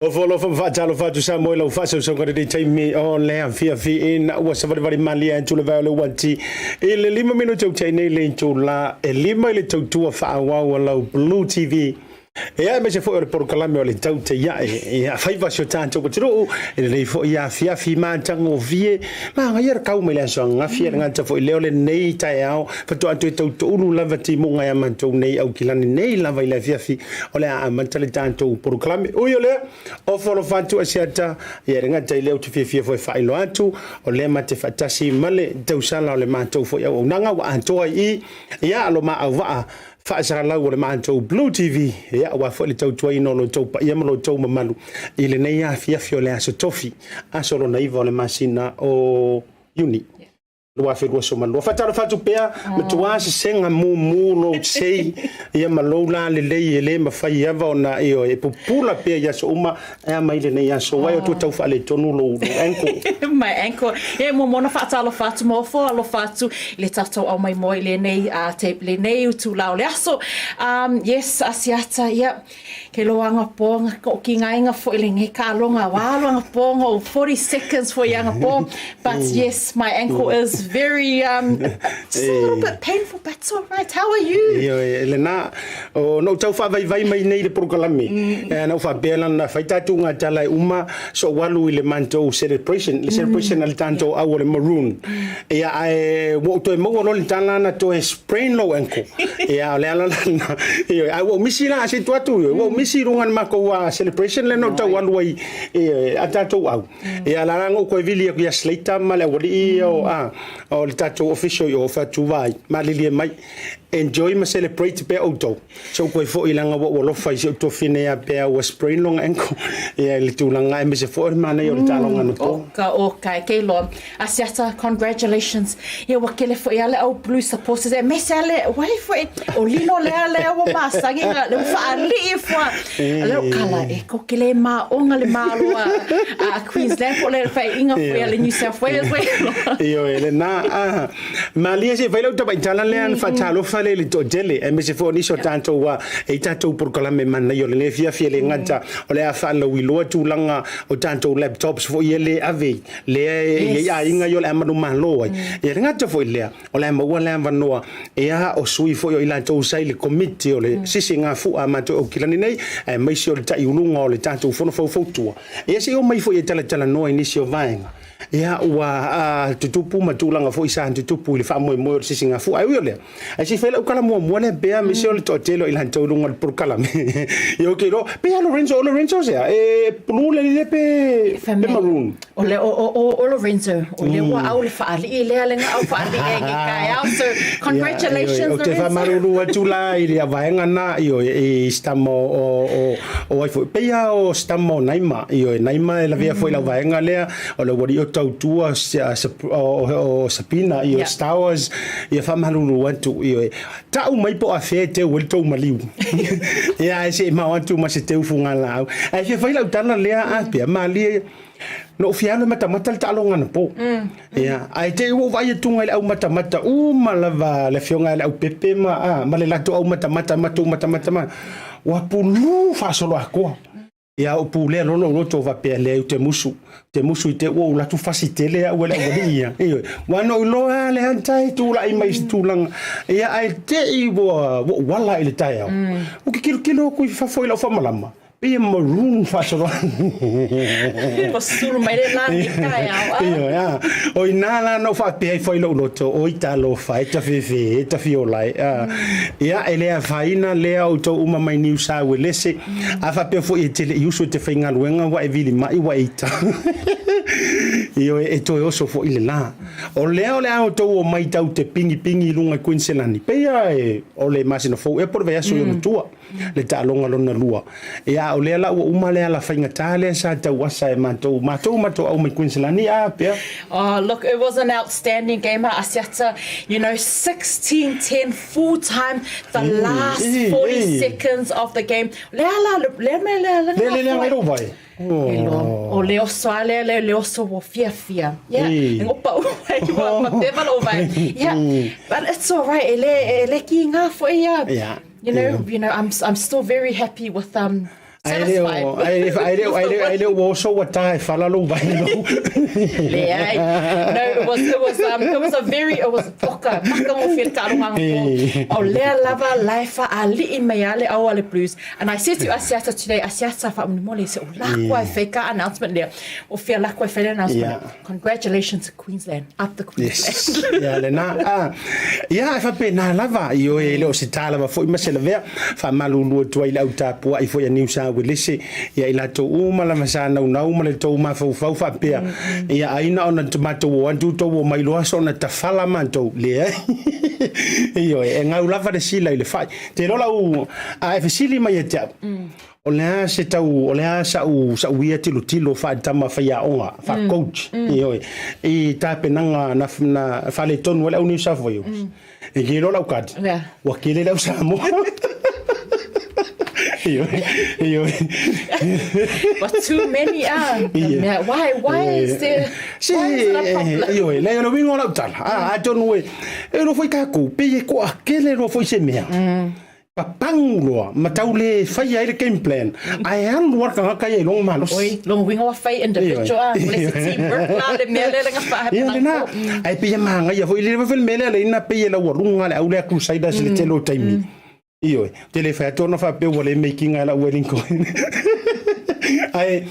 Ofo alofa ma faatalofa atu Samoa i lau faasausauga lenei taimi o le afiafi ina ua savalivali malie atu le vae o le uati i le 5 minute o tai nei le itula e 5 i le tautua faaauau a lau Blue TV. Ia, aemaise foi o le polokalame o le tau teiae, ia, faiva si o tatou atunuu i lenei foi afiafi matagofie. Magaia le kau mai le aso ananafi, e le gata foi lea o lenei taeao faatoa toe tau toulu lava timuga ia matou nei Aukilani nei lava i le afiafi o le a amata le tatou polokalame. Ui o lea, ofo alofa atu Asiata, ia e le gata i lea ou te fiafia foi e faailoa atu, o lea ma te faatasi ma le tausala o le matou foi auaunaga ua atoa i i, ia lo ma auvaa faasalalau o le matou Blue TV, ia aua foi le tautuaina o lo outou paia ma lo outou mamalu i lenei afiafi o le aso Tofi, aso lona iva o le masina o Iuni. 2022. Faatalofa atu pea, matua sesega mumu lou sei, ia ma lou la lelei e le mafai ava ona ioe, e pupula pea i aso uma, e a mai lenei aso, uae o tua tau faaletonu lou ankle. My ankle. E muamua ona faatalofa atu ma ofo alofa atu i le tatou au mai moe i lenei, uh, te, lenei utula o le aso. Um, yes, Asiata, yeah. Ke loa anga pō, ko ki ngainga fo i lenei kalonga, walo anga pō, o 40 seconds fo i anga pō. But yes, my ankle is very, um, just a little bit painful, but it's all right. How are you? Ioe, lena, o no tau whaavaivai mai nei le polokalame. E, na u whaapea lana na whai tātou ngā tala e uma so walu i le mantou celebration, le celebration a le tātou au o le maroon. Ia, ae ua ou toe maua loa le tala na toe sprain lou ankle. Ia, o le ala lana. Ioe, ae ua ou misi la se tu atu, ua ou misi i luga o le makou celebration lea na ou tau alu ai, ioe, a tātou au. Ia, la la na ou toe vili aku ia Slater ma le aualii ia o, a, o le tatou official i o Fatuva ai, malilie mai. Enjoy ma celebrate pea outou. Se ou toe foi leaga ua ou alofa i si ou tuafine ia pea ua sprain lona ankle. Ia i le tulaga aemaise foi o le manaia o le taaloga anapo. Oka, oka, e kei loa. Asiata, congratulations. Ia ua kele foi a le au Blue supporters aemaise a le wai foi o Lino lea lea ua masagi nga le ua faalii fua. Le o kala e ko kele maonga le malo a Queensland po le faiinga foi a le New South Wales wai loa. Ioe, lena. lena. Ah, malie se fai lau tamaitala lea na faatalofa lea i le toatele aemaise foi o nisi o tatou e i tatou polokalame manaia o lenei afiafi e le gata o le a faalauiloa tulaga o tatou laptops foi ia le ave lea e i ai aiga ia o le a manumalo ai. Ia le gata foi lea o le a maua le avanoa ia o sui foi o i latou sa i le komiti o le sisigafua a matou Aukilani nei aemaise o le taiuluga o le tatou fono faufautua. Ia se i omai foi e talatalanoa i nisi o vaega ia ua tutupu ma tulaga foi sa tutupu i le faamoemoe o le sisigafua. Ae ui o lea, ae se i fai lau tala muamua lea pea aemaise o le toatele o i latou i luga o le polokalame. Ia ou te iloa, pei lava Lorenzo, o Lorenzo sea? E blue le alii lea pe maroon? O le o o o Lorenzo, o lea ua au le faalii lea le au faalii e ke taeao. So congratulations Lorenzo. Ou te faamalulu atu la i le vaega na ioe i si tama o o ai foi pei lava o si tama o Naima ioe Naima e lavea foi i lau vaega lea o le aualii o Tautua o Sabina ioe Star Wars ia faamalulu atu ioe tau mai po o afea e teu ai le tou maliu ia ae se i mao atu ma se teu fugalaau ae fia fai lau tala lea a pea malie na ou fia alu e matamata le taaloga anapo ia ae te i ua ou vaai atu i le au matamata uma lava le afioga ia Leaupepe ma a ma le latou au matamata matou matamata ma ua pulou faasoloatoa. Ia ou pulea loa lou loto faapea, Leai ou te musu, ou te musu i te ua ou alu atu fasi tele au e le aualii ia. Ioe. Ua na ou iloa lava le hana e tulai mai i se tulaga. Ia ae te i ua ou ala i le taeao, ou te tilotilo atu i fafo i lau faamalama, pei e maroon faasolo Ua sulu mai le la i taeao. Ioe, a. O i ina la na ou faapea ifo ai i lou loto, oi talofa e tafefe e tafiola e. Ia, e le afaina lea outou uma mai Niu Sauelese. A faapea foi e te le i usu e te faigaluega ua e vilima'i ua e ita. Ioe, e toe oso foi le la. O lea o le a outou omai tau te pigipigi i luga i Kuiniselani, pei a e o le masina fou ea po o le vaiaso i ona tua, le taaloga lona lua. Ia, a o lea la ua uma le ala faigata lea sa tauasa e matou, matou matou au mai Kuiniselani, a pea. Oh, look, it was an outstanding game, Asiata. You know, 16-10 full time, the last 40 seconds of the game. Le ala, le mea le ala. Le le le ngai vai. E loa, o le oso a le le le oso ua fiafia. Yeah, e ngopa u ai ua ma pe valo vai. Yeah, but it's all right. E le e le ki ngā foi ia. Yeah. You know, I'm still very happy with Ai le o, ai le, ai le, ai le, ai le ua oso ua tā e whala lou vai lou. Leai. No, it was a very, it was poka, maka mo fia taaloga po. O lea lava la e faalii mai a le au a le Blues. And I said to Asiata today, Asiata faamolemole se o lako ai fai ka announcement lea. O fia lako ai fai le announcement. Congratulations to Queensland. Up the Queensland. Yes. Ia lena. Ah. Ia e faapena lava ioe e le o se tā lava foi ma se lavea faamalulu atu ai i le au tapuai foi a Niu Sauelese ia i latou uma lava sa naunau ma le tou mafaufau faapea ia ai na ona matou o atu tou omai loa soona tafala matou leai ioe e gau lava le sila i le fai te iloa lau a e fesili mai ia te au O le a se tau, o le a sa'u, sa'u ia tilotilo faa-tama faiaoga, faa-coach, ioe, i tapenaga na, na faaletonu ai le au New South Wales. E ke iloa lau kadi, ua kele le au Samoa. Ioe, ioe. Ua too many ah. Yeah. Why is there, why is it a problem? Ioe, leai o le uiga o lau tala, atonu e, e iloa foi takou, pei e toatele loa foi se mea. Papangu loa ma tau le faia ai le game plan ae alu lava le tagata ia i lona malosi. Oi, lona uiga ua fai individual a, ua le se team work la le mea lea le gafa Ia lena, ae pei e magaia foi, le foi le mea lea leina pei e laualuga le au lea Crusaders i le tele o taimi. Ioe, ou te le fai atu ona faapea ua le make ina e lau Wellington. Ae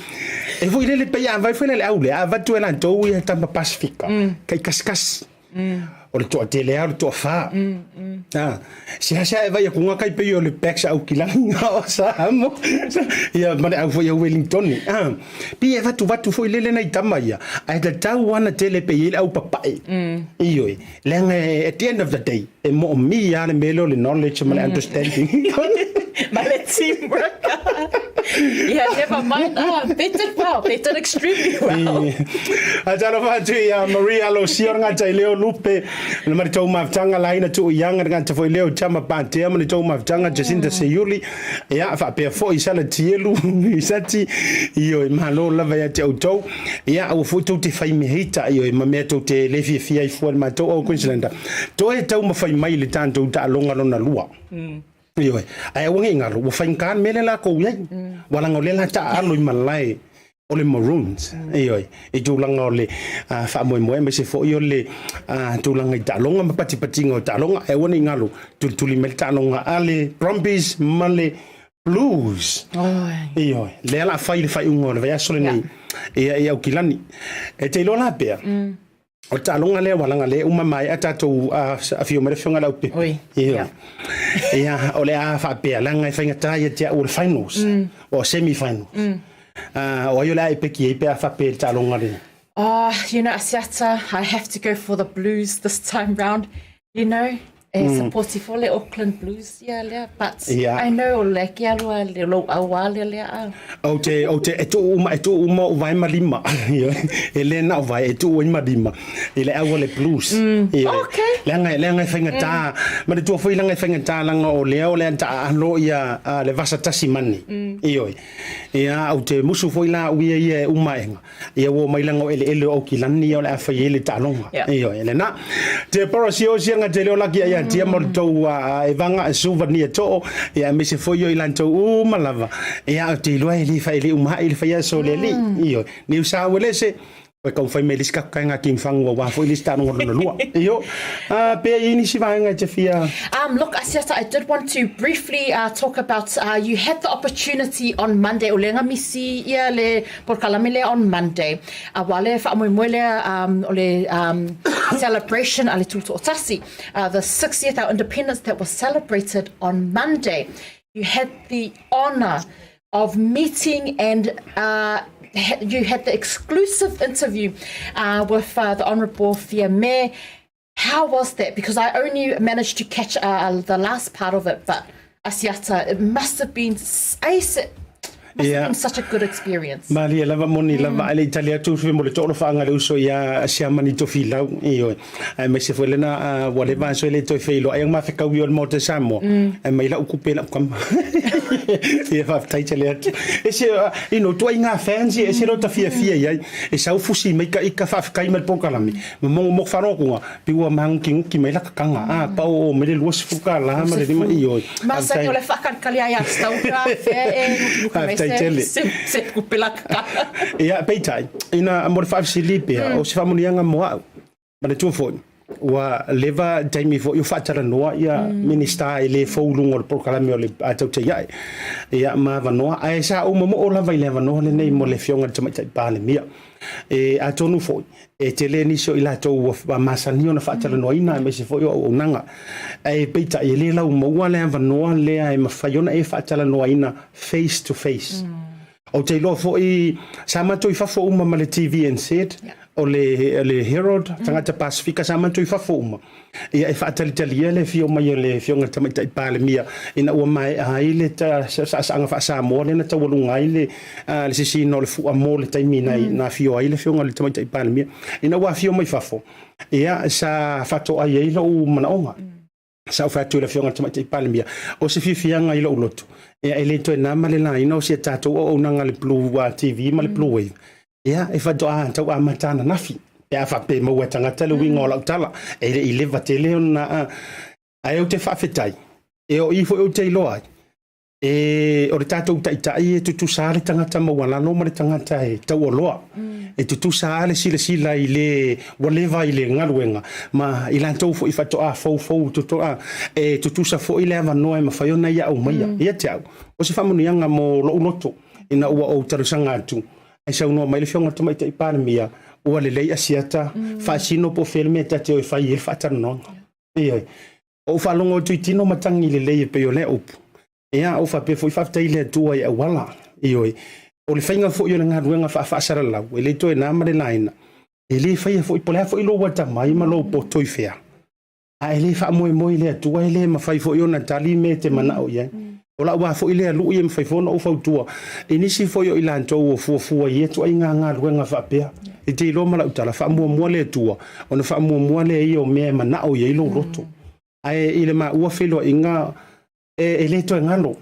e foi lele pei a vai foi le au lea, a avatu e latou ia tama Pasifika, kai kasikasi. O le toatele lava o le toafa. A, seasea e vaai atu kai pei o le backs a Aukilani a o Samoa. Ia ma le au foi a Wellington. A, pei e vatuvatu foi lele nai tama ia, ae tatau lava ona tele pei e i ai le au papae. Ioe, leaga at the end of the day, e moomia lava le mea lea o le knowledge ma le understanding. Ma le teamwork. Yeah, never mind. Ah, they did well. They did extremely well. Talofa atu ia Maria Alosia o le gata i leo Lupe na ma le tou mafutaga laina tuu ianga le gata foi leo Tama Patea ma le tou mafutaga Jacinta Seiuli ia faapea foi Sala Tielu Isati ioe malo lava ia te outou ia aua foi tou te fai mea ita ioe ma mea tou te le fiafia ai fua i le matou au Queenslander toe taumafai mai le tatou taaloga lona lua. Ioe, ae aua ne i galo, ua faigata le mea lea latou i ai. Ua leaga o lea la taaalo i malae o le Maroons, ioe, i tulaga o le faamoemoe aemaise foi o le tulaga i taaloga ma patipatiga o taaloga. Ae aua ne i galo, tulituli mai le taaloga a le Brumbies ma le Blues. Ioe, lea la fai le faaiuga o le vaiaso lenei ia i Aukilani. E te iloa la pea, O le taaloga lea ua laga lea uma maea tatou afio mai le afioga i le Aupepe. Oi. Ia. Ia, o le a faapea, leaga e faigata ia te au o le finals, o semi finals. O ai o le a e peki ai pe a faapea i le taaloga lenei? Oh, you know, Asiata, I have to go for the Blues this time round. You know, e supporti fo le Auckland Blues ia lea, but Yeah. I know o le ke alua le lou aua lea lea a. Ou te, ou te, e tuu uma, e tuu uma o vae ma lima. E le na o vae, e tuu ai ma lima. I le au o le Blues. Ioe. Okay. Leaga, leaga e faigata, ma le tua foi leaga e faigata leaga o lea o le taaalo ia a, le vasa tasi mani. Ioe. Ia, ou te musu foi la au ia ia e uma aega. Ia ua omai leaga o eleele o Aukilani ia o le a fai ai le taaloga. Yeah. Ioe, lena. Te poro si o sia ngate leo laki ai atia mo le tou e vanga e suva ni e too, ia aemaise foi o i lantou uma lava. Ia o te iloa e le fai le uma i le fai aso le alii. Ioe. Niu sa uelese, Koe taumafai mai le isi kakai ngā king whangu aua foi le isi taaloga lona lua. Io, pea i nisi vaega e te fia... Look, Asiata, I did want to briefly talk about, you had the opportunity on Monday, o le misi ia le polokalame lea on Monday, aua le faamoemoe lea o le celebration a le Tutoatasi, the 60th our independence that was celebrated on Monday. You had the honour of meeting and you had the exclusive interview with the Honourable Fiame. How was that? Because I only managed to catch the last part of it, but Asiata, it must have been ace. Must have been such a good experience. Malie lava moni lava ai le i tali atu fe mo le toalofaga le uso ia Siamani Tofilau ioe aemaise foi lena ua leva aso e le toe feiloai ai ma fekaui o le Maota Samoa ae mai lau kupe lau kama ia faafetai tele atu e se you know tuaiga fans ia e ese lota fiafia i ai e sau fusi mai ka ika faafetai mai le polokalame ma mo falokuga pe ua magugigugi mai la kakaga a pa oo mai le $20 ma le lima ioe. Masani o le faakalikali ai a stauga fea e nukunuku mai Faafetai tele. se se kupe la kakaga. Ia, peitai, ina mo le faafesili pea, o se faamanuiaga mo au, manatua foi, ua leva taimi foi o faatalanoa ia Minisita e le fou i luga o le polokalame o le tautai ae, ia, ma avanoa, ae sa ou momoo lava i le avanoa lenei mo le Afioga i le Tamaitai Palemia. E atonu foi, e tele nisi o i latou ua masani ona faatalanoaina aemaise foi o auaunaga. Ae peitai, e le laumaua le avanoa lea e mafai ona e faatalanoaina face to face. Ou te iloa foi, sa matou i fafo uma ma le TVNZ, o le Herald, tagata Pasifika, sa matou i fafo uma. Ia e faatalitali ai le afio mai o le Afioga i le Tamaitai Palemia ina ua maea ai le saasaaga faa-Samoa lea na taualuga ai le sisiina o le fua mo le taimi na afio ai le Afioga i le Tamaitai Palemia. Ina ua afio mai fafo, ia sa faatoai ai lou manaoga. Sa ou fai atu i le Afioga i le Tamaitai Palemia, o se fiafiaga i lou loto, ia e le toe na ma le laina o si a tatou auaunaga le Blue TV ma le Blue Wave. Ia, e faatoa tau amata ananafi, pe a faapea e maua e tagata le uiga o lau tala, e le i leva tele ona... Ae ou te faafetai, e o i foi ou te iloa ai, e, o le tatou taitai e tutusa lava le tagata maualalo ma le tagata e taualoa. E tutusa lava le silasila i le ua leva i le galuega ma i latou foi faatoa foufou totoa, e tutusa foi le avanoa e mafai ona ia aumaia. Ia te au, o se faamanuiaga mo lou loto ina ua ou talosaga atu ae saunoa mai le Afioga i le Tamaitai Palemia, ua lelei Asiata, faasino po o fea le mea ta te o e fai ai le faatalanoaga. Ioe. Ou faalogo atu i tino matagi lelei e pei o lea upu. Ia, ou faapea foi, faafetai i le Atua i auala. Ioe. O le faiga foi o le galuega faafaasalalau, e le toe na ma le laina, e le faia foi, po o le a foi lou atamai ma lou poto i fea, a e le faamoemoe i le Atua, e le mafai foi ona tali mea e te manao i ai. O la'u a foi lea lu'i e mafai foi ona ou fautua i nisi foi o i latou o fuafua i ia ituaiga galuega faapea. E te iloa ma lau tala, faamuamua le Atua, ona faamuamua lea ia o mea e manao i ai lou loto. Ae i le maua feiloaiga, e le toe galo.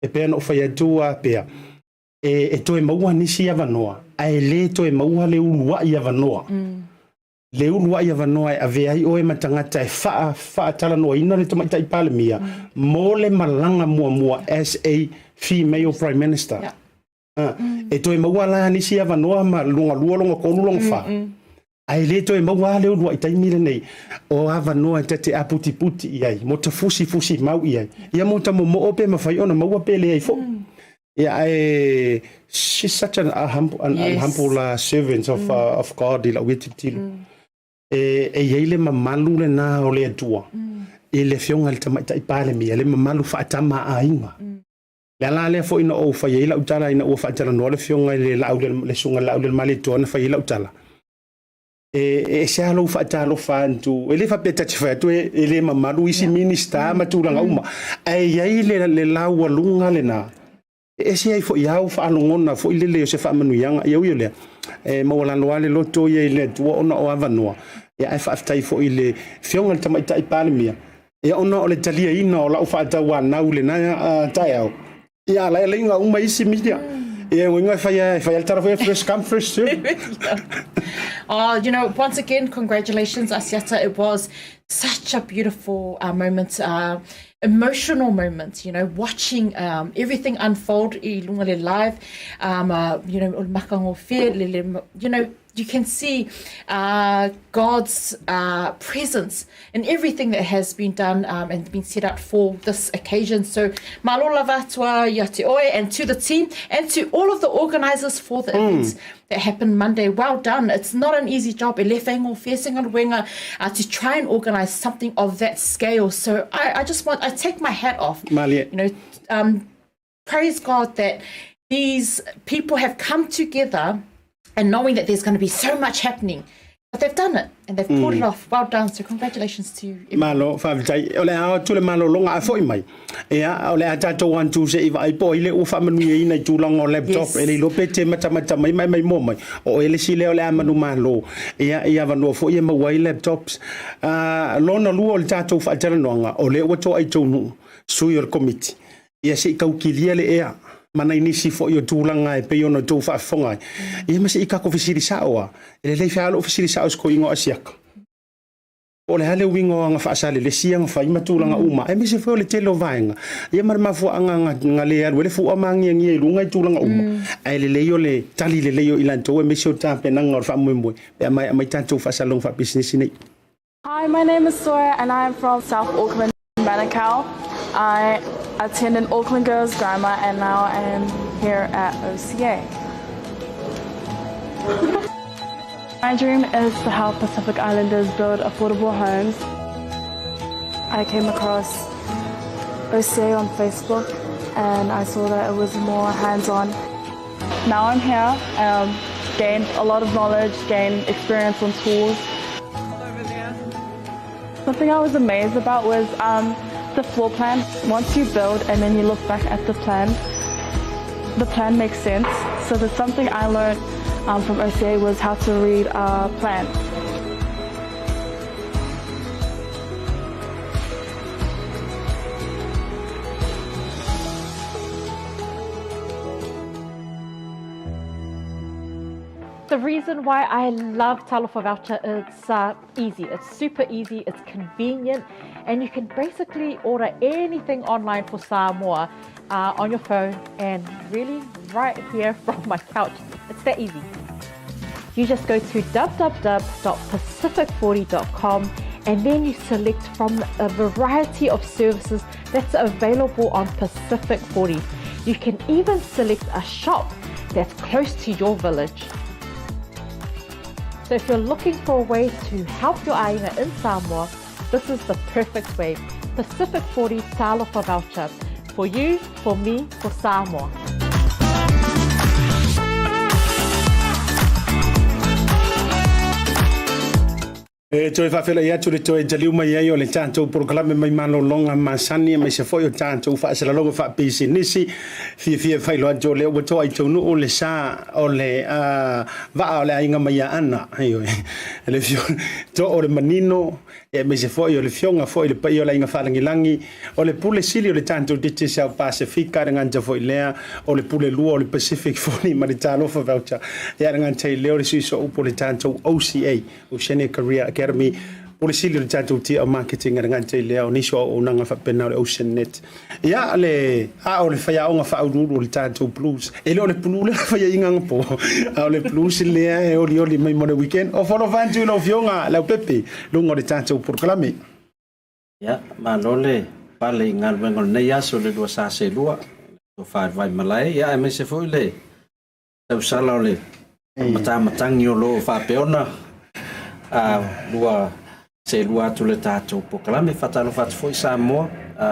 E pei ona ou fai atu pea, e toe maua nisi avanoa, ae le toe maua le uluai avanoa. Le uluai avanoa e avea ai oe ma tagata e faatalanoaina le Tamaitai Palemia mo le malaga muamua as a female Prime Minister. E toe maua la nisi avanoa ma lona lua, lona tolu, lona fa. Ae le toe maua lava le uluai taimi lenei o avanoa e ta te aputiputi i ai, mo ta fusifusi mau i ai. Ia mo ta momoo pe mafai ona maua pe leai foi. Ia ae she's such an, a humble, an, an humble servant of, of God i lau ia tilotilo. E, e i ai le mamalu lena o le Atua i le Afioga i le Tamaitai Palemia, le mamalu faatama a aiga. Le ala lea foi na ou fai ai lau tala ina ua faatalanoa le Afioga i le Laauli, le Susuga i le Laaulialemalietoa na fai ai lau tala. E, e ese lava lou faatalofa atu, e le faapea ta te fai atu e, e le mamalu isi Minista ma tulaga uma, ae i ai le, le laualuga lena, e ese ai foi au faalogona foi lele o se faamanuiaga. Ia ui o lea, e maualalo lava le loto ia i le Atua ona o avanoa, ia ae faafetai foi i le Afioga i le Tamaitai Palemia, ia ona o le taliaina o lau faatauanau i lena taeao, ia a la e laina uma isi media. Ia uiga e fai e fai le tala foi first come first serve. Oh, you know, once again, congratulations, Asiata. It was such a beautiful moment, emotional moment, you know, watching everything unfold i lunga le live, you know, o le makagofie, le, le, you know, you can see God's presence in everything that has been done and been set up for this occasion. So, malo lava atu a ia te oe and to the team and to all of the organisers for the events that happened Monday. Well done. It's not an easy job. E le whaingōwhie se galuega to try and organise something of that scale. So I just want, I take my hat off. Malie. You know, praise God that these people have come together and knowing that there's going to be so much happening. But they've done it and they've pulled it off. Well done. So congratulations to you. Malo, faafetai. O le a o atu le malologa a foi mai. Ia, o le a tatou antu se i vaai po o ai le ua faamanuiaina i tulaga o laptop. Yes. E le iloa pe te matamata mai ma e maimoa mai. O oe le isi lea o le a manumalo. Ia, i avanoa foi e maua ai laptops. Ah, lona lua o le tatou faatalanoaga, o lea ua toa i tou sui o le Komiti. Ia se i tau kilia le ea ma nai nisi foi o tulaga e pei ona outou faafofoga ai. Ia ma se i tatou fesili sao a. E lelei fea lou fesili sao i se toeaina o Asiata. Po o le a le uiga o aga faasalelesi ia na fai ma tulaga uma, aemaise foi o le tele o vaega, ia ma le mafuaaga na le alu ai le fua ma agiagia i luga i tulaga uma. Ae lelei o le tali lelei o i latou aemaise o tapenaga o le faamoemoe pe a maea mai tatou faasalalauga faapisinisi nei. Hi, my name is Sawyer and I am from South Auckland, Manukau. I attended Auckland Girls Grammar and now I am here at OCA. My dream is to help Pacific Islanders build affordable homes. I came across OCA on Facebook and I saw that it was more hands-on. Now I'm here, um, gained a lot of knowledge, gained experience on tools. Something I was amazed about was um, the floor plan. Once you build and then you look back at the plan, the plan makes sense. So there's something I learned um, from OCA was how to read a plan. The reason why I love Talofa Voucher is easy. It's super easy, it's convenient, and you can basically order anything online for Samoa uh, on your phone and really right here from my couch. It's that easy. You just go to www.pacific40.com and then you select from a variety of services that's available on Pacific 40. You can even select a shop that's close to your village. So if you're looking for a way to help your aina in Samoa, this is the perfect way. Pacific 40 Talofa Voucher. For you, for me, for Samoa. E toe faafeiloai atu le toe taliu mai ai o le tatou polokalame mai malologa masani aemaise foi o tatou faasalalauga faapisinisi. Fiafia e faailoa atu o lea ua toa i taunuu le sa o le vaa o le aiga Maiaana. Ioe, le too o le manino aemaise foi o le fioga foi i le paia o le aiga faalagilagi, o le pule sili o le tatou Digicel Pasefika, le gata foi lea o le pule lua o le Pacific Foni ma le Talofa Voucher, ia le gata i lea o le sui sooupu o le tatou OCA, Oceania Career Academy, pule sili o le tatou TL Marketing, le gata i lea o nisi o auaunaga faapena o le OceanNet. Ia, le, a o le faiaoga faauluulu o le tatou Blues. E le o le Blue lea na faiaina anapo, a o le Blues lea e olioli mai mo le weekend. O folofa atu i lau Afioga Leaupepe, luga o le tatou polokalame. Ia, malo le pale i galuega o lenei aso le 242, le tofa i le Vaimalae, ia aemaise foi le tausala o le matamatagi o lo o faapea ona lua seelua atu le tatou polokalame. Faatalofa atu foi Samoa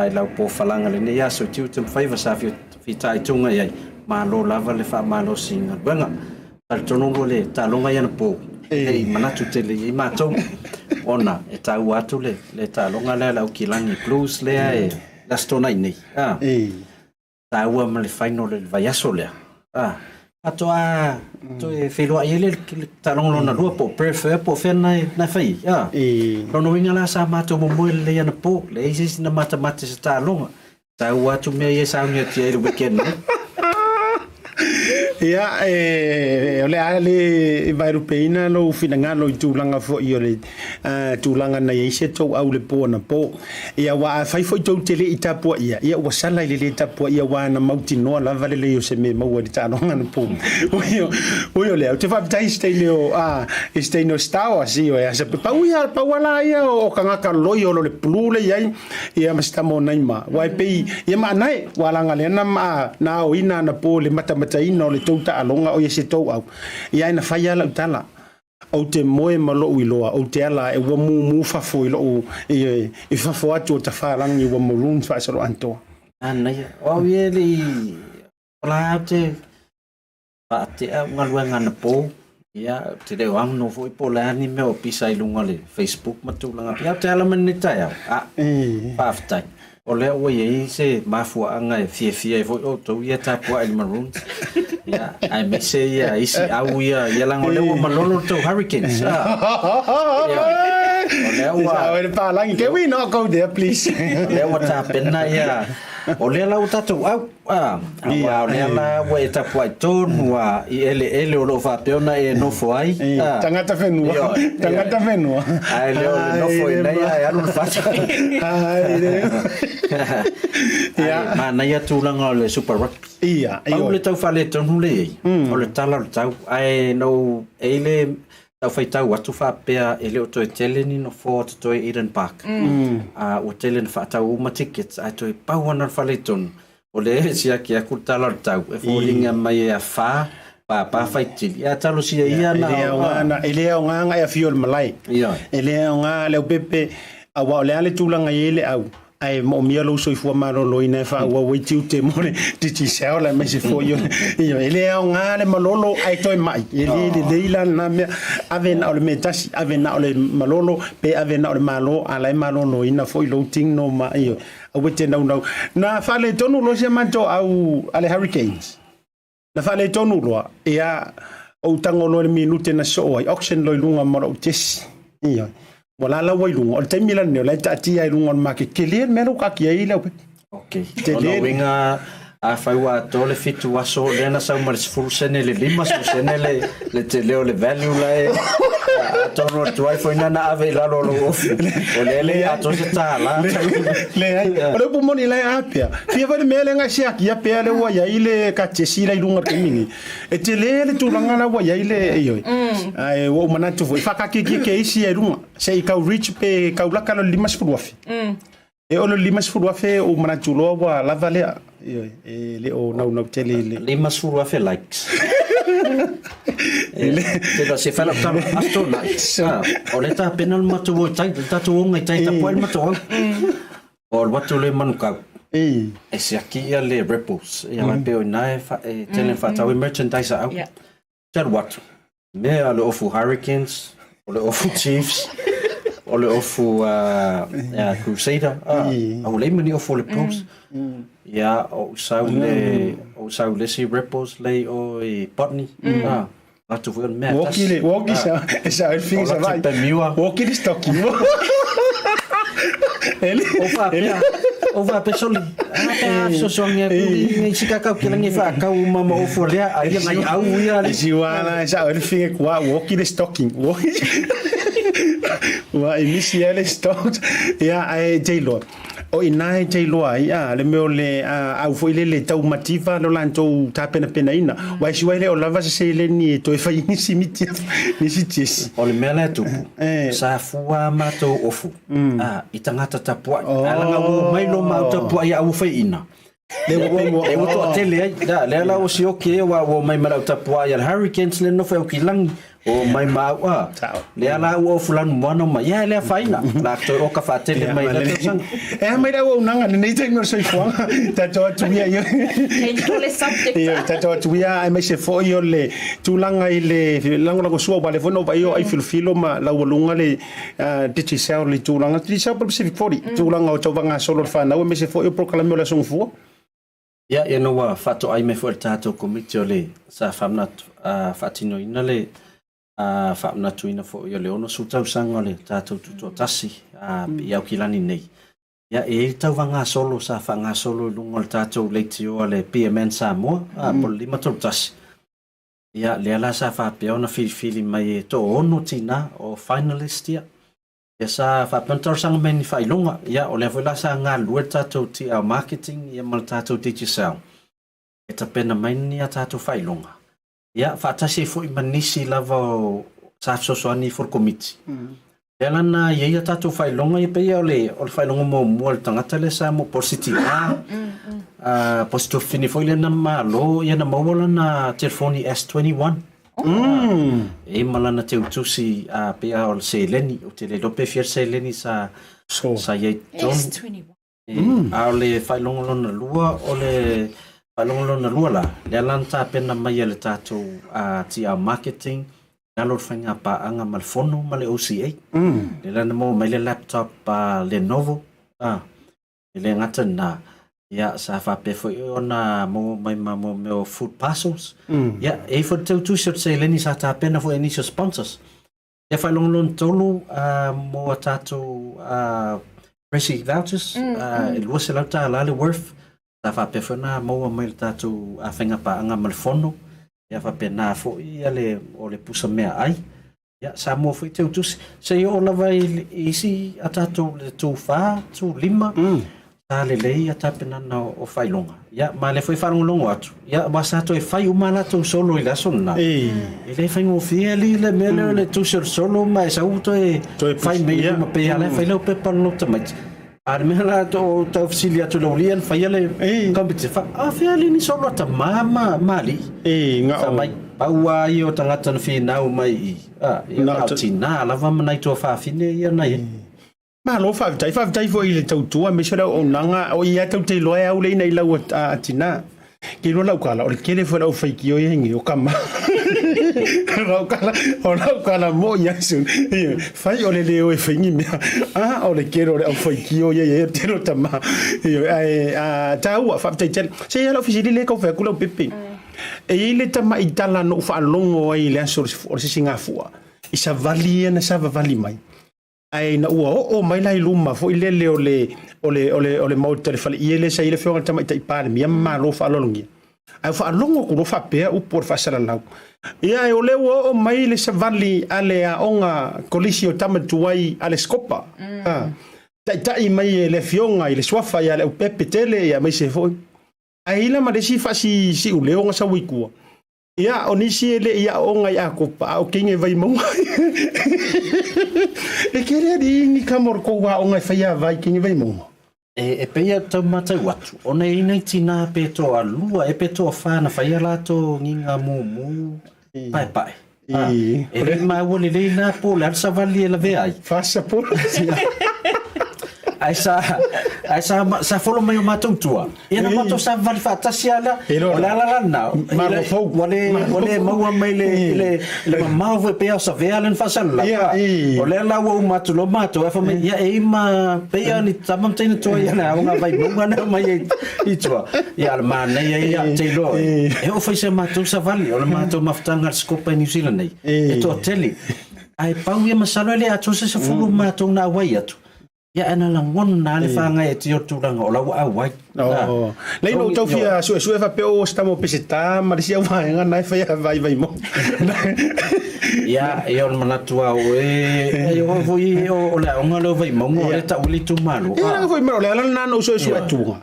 i lau pofalaga i lenei aso i tiute ma faiva sa fitaituga i ai. Malo lava le faamalosi i galuega. Talitonu o le taaloga i anapo e le i manatu tele i ai matou ona e taua atu le taaloga lea a le Aukilani Blues lea e le Aso Toonai nei. Taua ma le final i le vaiaso lea. Faatoa toe feiloai ai le taaloga lona lua po o Perth ea po o fea na e fai ai. Lona uiga la sa matou momoe lelei anapo, leai se isi na matamata i se taaloga. Taua atu mea ia e sauni atu i ai le weekend nei. Ia, e, o le a le vaelupeina lou finagalo i tulaga foi o le tulaga na i ai se tou au i le po anapo. Ia, aua afai foi tou te le i tapuaia, ia ua sala i le lē tapuaia, aua na mautinoa lava le lei o se mea maua i le taaloga anapo. Ui o lea, ou te faafetai i se taimi o, a, i se taimi o Star Wars, ioe, a se pau ia, pau lava la ia o tagata loyal o le pulu le i ai, ia ma se tama o Naima. Aua e pei, ia maanae, ua laga lea na ma, na aoina anapo i le matamataina o le tou taaloga, o ia se tou au. Ia ae na fai lava lau tala. Ou te moe ma loʻu iloa, ou te ala ae ua mumu fafo i loʻu, ioe, i fafo atu o tafalagi ua maroon faasoloatoa. Manaia. O au ia e le i ola ou te faatea au galuega anapo, ia, ou te le o agno foi po o le a ni mea o pisa i luga o le Facebook ma tulaga pea. Ou te ala mai lenei taeao, a, faafetai. O lea ua i ai se mafuaaga e fiafia ai foi outou ia tapuai i le Maroons, ia, aemaise ia isi au ia, ia leaga o lea ua malolo le tou Hurricanes. Ia, o lea ua... Oi le palagi, can we not go there please? O lea ua tapena ia, o lea la ua tatou au, a, aua o lea la ua e tapuai tonu lava i eleele o lo o faapea ona e nofo ai. Tagata whenua, tagata whenua. Ae le o le nofo i nei ae alu le fata. Ae manaia tulaga o le Super Rugby. Ia, Pau le tau faaletonu le i ai, o le tala o le tau. Ae na ou, e i ai le tau faitau atu faapea e le o toe tele ni nofoa o totoe Eden Park. A ua tele na faatau uma tickets ae toe pau ana le faaletonu. O lea e siaki atu le tala o le tau e foliga mai e afa pāpā faitili. Ae talosia ia na. E le aoga na, e le aoga na e afio i le malae. E le aoga Leaupepe, aua o le a le tulaga e i ai le au, ae moomia lou soifua maloloina e faaauau ai tiute mo le Digicel aemaise foi o le, e le aoga le malolo ae toe mai. E le lelei la lena mea. Ave na o le mea tasi, ave na o le malolo pe ave na o le malo, a la e maloloina foi lou tino ma, ioe. Aua e te naunau. Na faaletonu loa si a matou au a le Hurricanes. Na faaletonu loa, ia, ou tago loa i le minute na soo ai, auction loa i luga ma lou jesi. Ioe. Ua lalau ai luga. O le taimi la lenei, o la e taatia ai i luga o le market. Tele le mea la ua taatia ai Leaupepe. Ok. Tele. Lona uiga, afai ua atoa le fitu aso, lea na sau ma le sefulu sene i le limasefulu sene le, le tele o le value la e atonu atu ai foi na na ave i lalo o lou ofi. O lea le atoa se tālā. Leai. O le upu moni la e a pea. Fia foi le mea lea na siakia pea lea ua i ai le katiesi la i luga o le taimi nei. E tele le tulaga la ua i ai le ioe. Ae ua ou manatu foi, whakakeke isi ai luga. Se i kau reach pe kau laka lo le 50,000. E ono le 50,000 ou manatu loa ua lava lea. Ioe, e le o naunau tele i le... 50,000 likes. Te la se whela talo aso na. O le tapena le matou o tai, le tatou onga i tai tapuai le matou au. O alu atu le Manukau. E siaki ia le Rebels. Ia mai pe o ina e, e tele whaatau e merchandise a au. Te alu atu. Mea le ofu Hurricanes, o le ofu Chiefs. o le ofu a Crusader, a ua leai ma ni ofu o le Pros. Ia, o ou sau le, o ou sau le isi Rebels lea i o i Botany, a, latou foi o le mea e tasi. Ua oki sa, e sa e fingi sa vai. Ua oki le stocking. O faapea, o faapea soli, a pe a fesoasoani atu i nisi kakau ke lagi e faakau uma ma ofu lea, a ia ngai au ia le. Si ua la e sa e fingi kua, ua oki le stocking. Ua e misi ai le stocks. Ia, ae te iloa. O i ina e te iloa ai a le mea o le au foi lele tau mativa lo latou tapenapenaina. Aua e siua e le o lava se seleni e toe fai nisi miti nisi tiesi. O le mea la e tupu, sa fua a matou ofu i tagata tapuai. Ae leaga ua omai lo matou tapuai a ua faiina. Lea ua toatele ai. Lea la ua sioki ai aua ua omai ma le au tapuai a le Hurricanes lea nofo i Aukilagi. O mai ma au a. Lea la ua ofu lanu moana mai. Ia e le afaina. La toe oka faatele mai la tausaga. E a mai le auaunaga lenei taimi o le soifuaga. Tatou atu ia i Change le subject. Ia tatou atu ia aemaise foi o le tulaga i le lagolagosua aua lea foi na ou vaai o ai filofilo ma laualuga le Digicel i tulaga Digicel po o le Pacific 40 tulaga o tauvaga gasolo a le fanau aemaise foi o polokalame o le Aso Gafua. Ia, ina ua faatoai mai foi e le tatou Komiti o le sa faamanatu, faatinoina le faamanatuina foi o le 60 tausaga o le tatou Tutoatasi i Aukilani nei. Ia, e i ai le tauvagasolo sa faagasolo i luga o le tatou leitio a le PMN Samoa, po o le 531. Ia, lea la sa faapea ona filifili mai e toaono tina o finalist ia. Ia sa faapea ona talosaga mai ni faailoga. Ia o lea foi la sa galulue le tatou TL Marketing ia ma le tatou Digicel e tapena mai ni a tatou faailoga. Ia faatasi ai foi ma nisi lava o sa fesoasoani ifo le Komiti. Lea la na i ai a tatou faailoga ia pei o le o le faailoga muamua a le tagata lea sa mo po o le City A, po o se tuafafine foi lea na malo ia na maua lana telefoni S21. E i ma lana teutusi a pei a o le seleni, ou te le iloa pe fia le seleni sa sa i ai i totonu. S21. A o le faailoga lona lua, o le faailoga lona lua la, lea la na tapena mai e le tatou TR Marketing, i lalo o le faigapaaga ma le Fono ma le OCA. Lea la na maua mai le laptop Lenovo, E le gata i lena, ia, sa faapea foi ona maua mai ma mea o food parcels. Ia, e i ai foi le teutusi o le seleni sa tapena foi e nisi o sponsors. Ia, faailoga lona tolu mo a tatou Prezi vouchers, e $200 le worth. Sa faapea foi ona maua mai le tatou faigapaaga ma le Fono. Ia, faapena foi le, o le pusa meaai. Ia, Samoa foi teutusi. Se i oo lava i isi a tatou le tu fa, tu lima, sa lelei a tapenana o faailoga. Ia, ma lea foi faalogologo atu, ia, aua sa toe fai uma a latou solo i le aso lena. E le faigofie alii le mea lea o le tusi o le solo ma e sau toe fai mai i luma pei lava la e fai lau pepa i lou tamaiti. A o le mea la o tau fesili atu i lou alii na faia le competition, fa, a fea alii ni solo a tama ma, ma alii? Fa mai, pau a ia o tagata na finau mai i, a, ia na o tina lava ma nai tuafafine ia na i ai. Malo faafetai, faafetai foi i le tautua aemaise o le auaunaga, o ia tatou te iloa e au le ina i lau a tina. Ke iloa lau kala, o le tele foi o le aufaitio ia nei, o kama. O lau kala, o lau kala mo ia su. Fai o le leo e fai ni mea. A, o le tele o le aufaitio ia ia tele o tama. Ae, a, taua, faafetai tele. Se ia lau fesili lea e tau fai atu lau pepe. E i ai le tamai tala na ou faalogo ai i le aso o le sisigafua, i savali ia na savavali mai. Ae ina ua oo mai la i luma foi lele o le, o le, o le, o le Maota i le faleie lea sa i ai le Afioga i le Tamaitai Palemia ma Malo faaaloalogia. Ae ua faalogo atu loa faapea upu o le faasalalau. Ia, ae o lea ua oo mai le savali a le aoga kolisi o tama tuai a le Scopa. A, taitai mai e le Afioga i le Suafa ia Leaupepe tele ia aemaise foi. Ae i ai la ma le isi faasisiuleo na sau i tua. Ia, o nisi e le i aoga i Akopa, a o kenge Vaimauga. E kere alii ni kama o le kou aoga e fai a vai kenge Vaimauga. E, e pei a tau matau atu, ona e i ai nai tina pe toalua, e pe toafa na fai a latou ngiga mumu paepae. A, e le i maua lelei la po o le a le savali e lavea ai. Fasa po. Ai sa, Ae sa, sa folo mai o matou tua, ia na matou savavali faatasi lava lea. O le ala la lena, Malo fou. ua le, ua le maua mai le, le, le mamao foi pei lava o Savea lea na faasalalau. O lea la ua uma atu loa matou, ae fai mai, ia e i ma, pei lava ni tama ma teine tuai ia le aoga a Vaimauga lea aumai ai i tua. Ia a o le manaia ia, ou te iloa e, e oo foi i si a matou savali, o le matou mafutaga a le Sikopa i Niu Sila nei, e toatele. Ae pau ia masalo e le atoa se 10 matou na auai atu. Ia ae na lagona lava le whāngai e tio tūranga o lau auai. Oh. Lei no tau fia suesue faapea o se tama o Peseta ma le isi au vaega na e fai a vaivai mo. Ia, ia o le manatu lava o e, e o foi o le aoga lea o Vaimauga o lea e tau ai le itumalo. Ia leaga foi o le ala lena na ou suesue atu.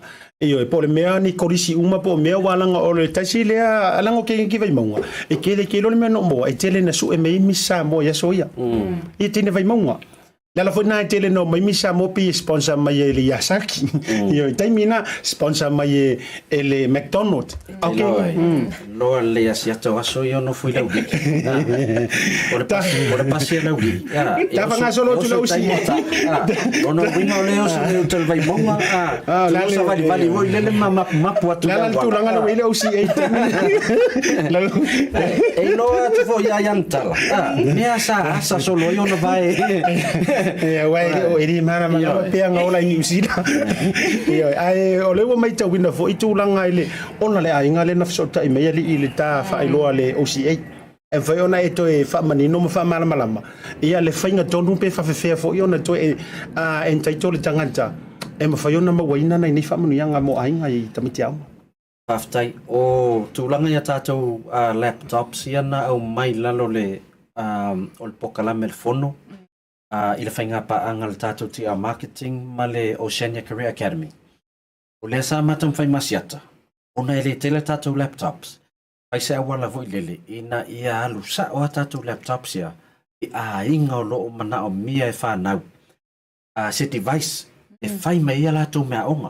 Ioe, po o le mea ni kolisi uma po o mea ua leaga o le tasi lea leaga o ke Vaimauga e kele ke loa le mea na ou maua e tele na sue mai ai Miss Samoa i aso ia. Ia teine Vaimauga. Le ala foi lena e tele na omai Miss Samoa pei e sponsor mai e le Yasaki. Ioe, i taimi na sponsor mai e e le McDonald. Okay. Loa lelei asiata o aso ia o nofo i Laulii. O le pasi, o le pasi a Laulii. Tafagasolo atu lau si. Ona uiga o le oso i uta le Vaimauga. Ah, la savalivali foi lele ma mapumapu atu. Le ala le tulaga lea ua i ai le OCA i taimi. E iloa atu foi ia Ianutala. Mea sa asa solo ai ona vae. Aua e le o e le malamalama pea na ola i Niu Sila. Ioe, ae o lea ua maitauina foi tulaga i le ona le aiga lea na fesootai mai alii i le ta faailoa a le OCA. E mafai ona e toe faamanino ma faamalamalama ia le faiga tonu pe faafefea foi ona toe entitle le tagata e mafai ona mauaina nai nei faamanuiaga mo aiga i tamaiti aoga. Faafetai. O tulaga i a tatou laptops ia na aumai i lalo o le o le polokalame a le Fono i le faigapaaga a le tatou TR Marketing ma le Oceania Career Academy. O lea sa matou mafai ma siata, ona e le tele a tatou laptops, fai se auala foi lele ina ia alu sao a tatou laptops ia i aiga o lo o manaomia e fanau se device e fai mai ai a latou meaaoga.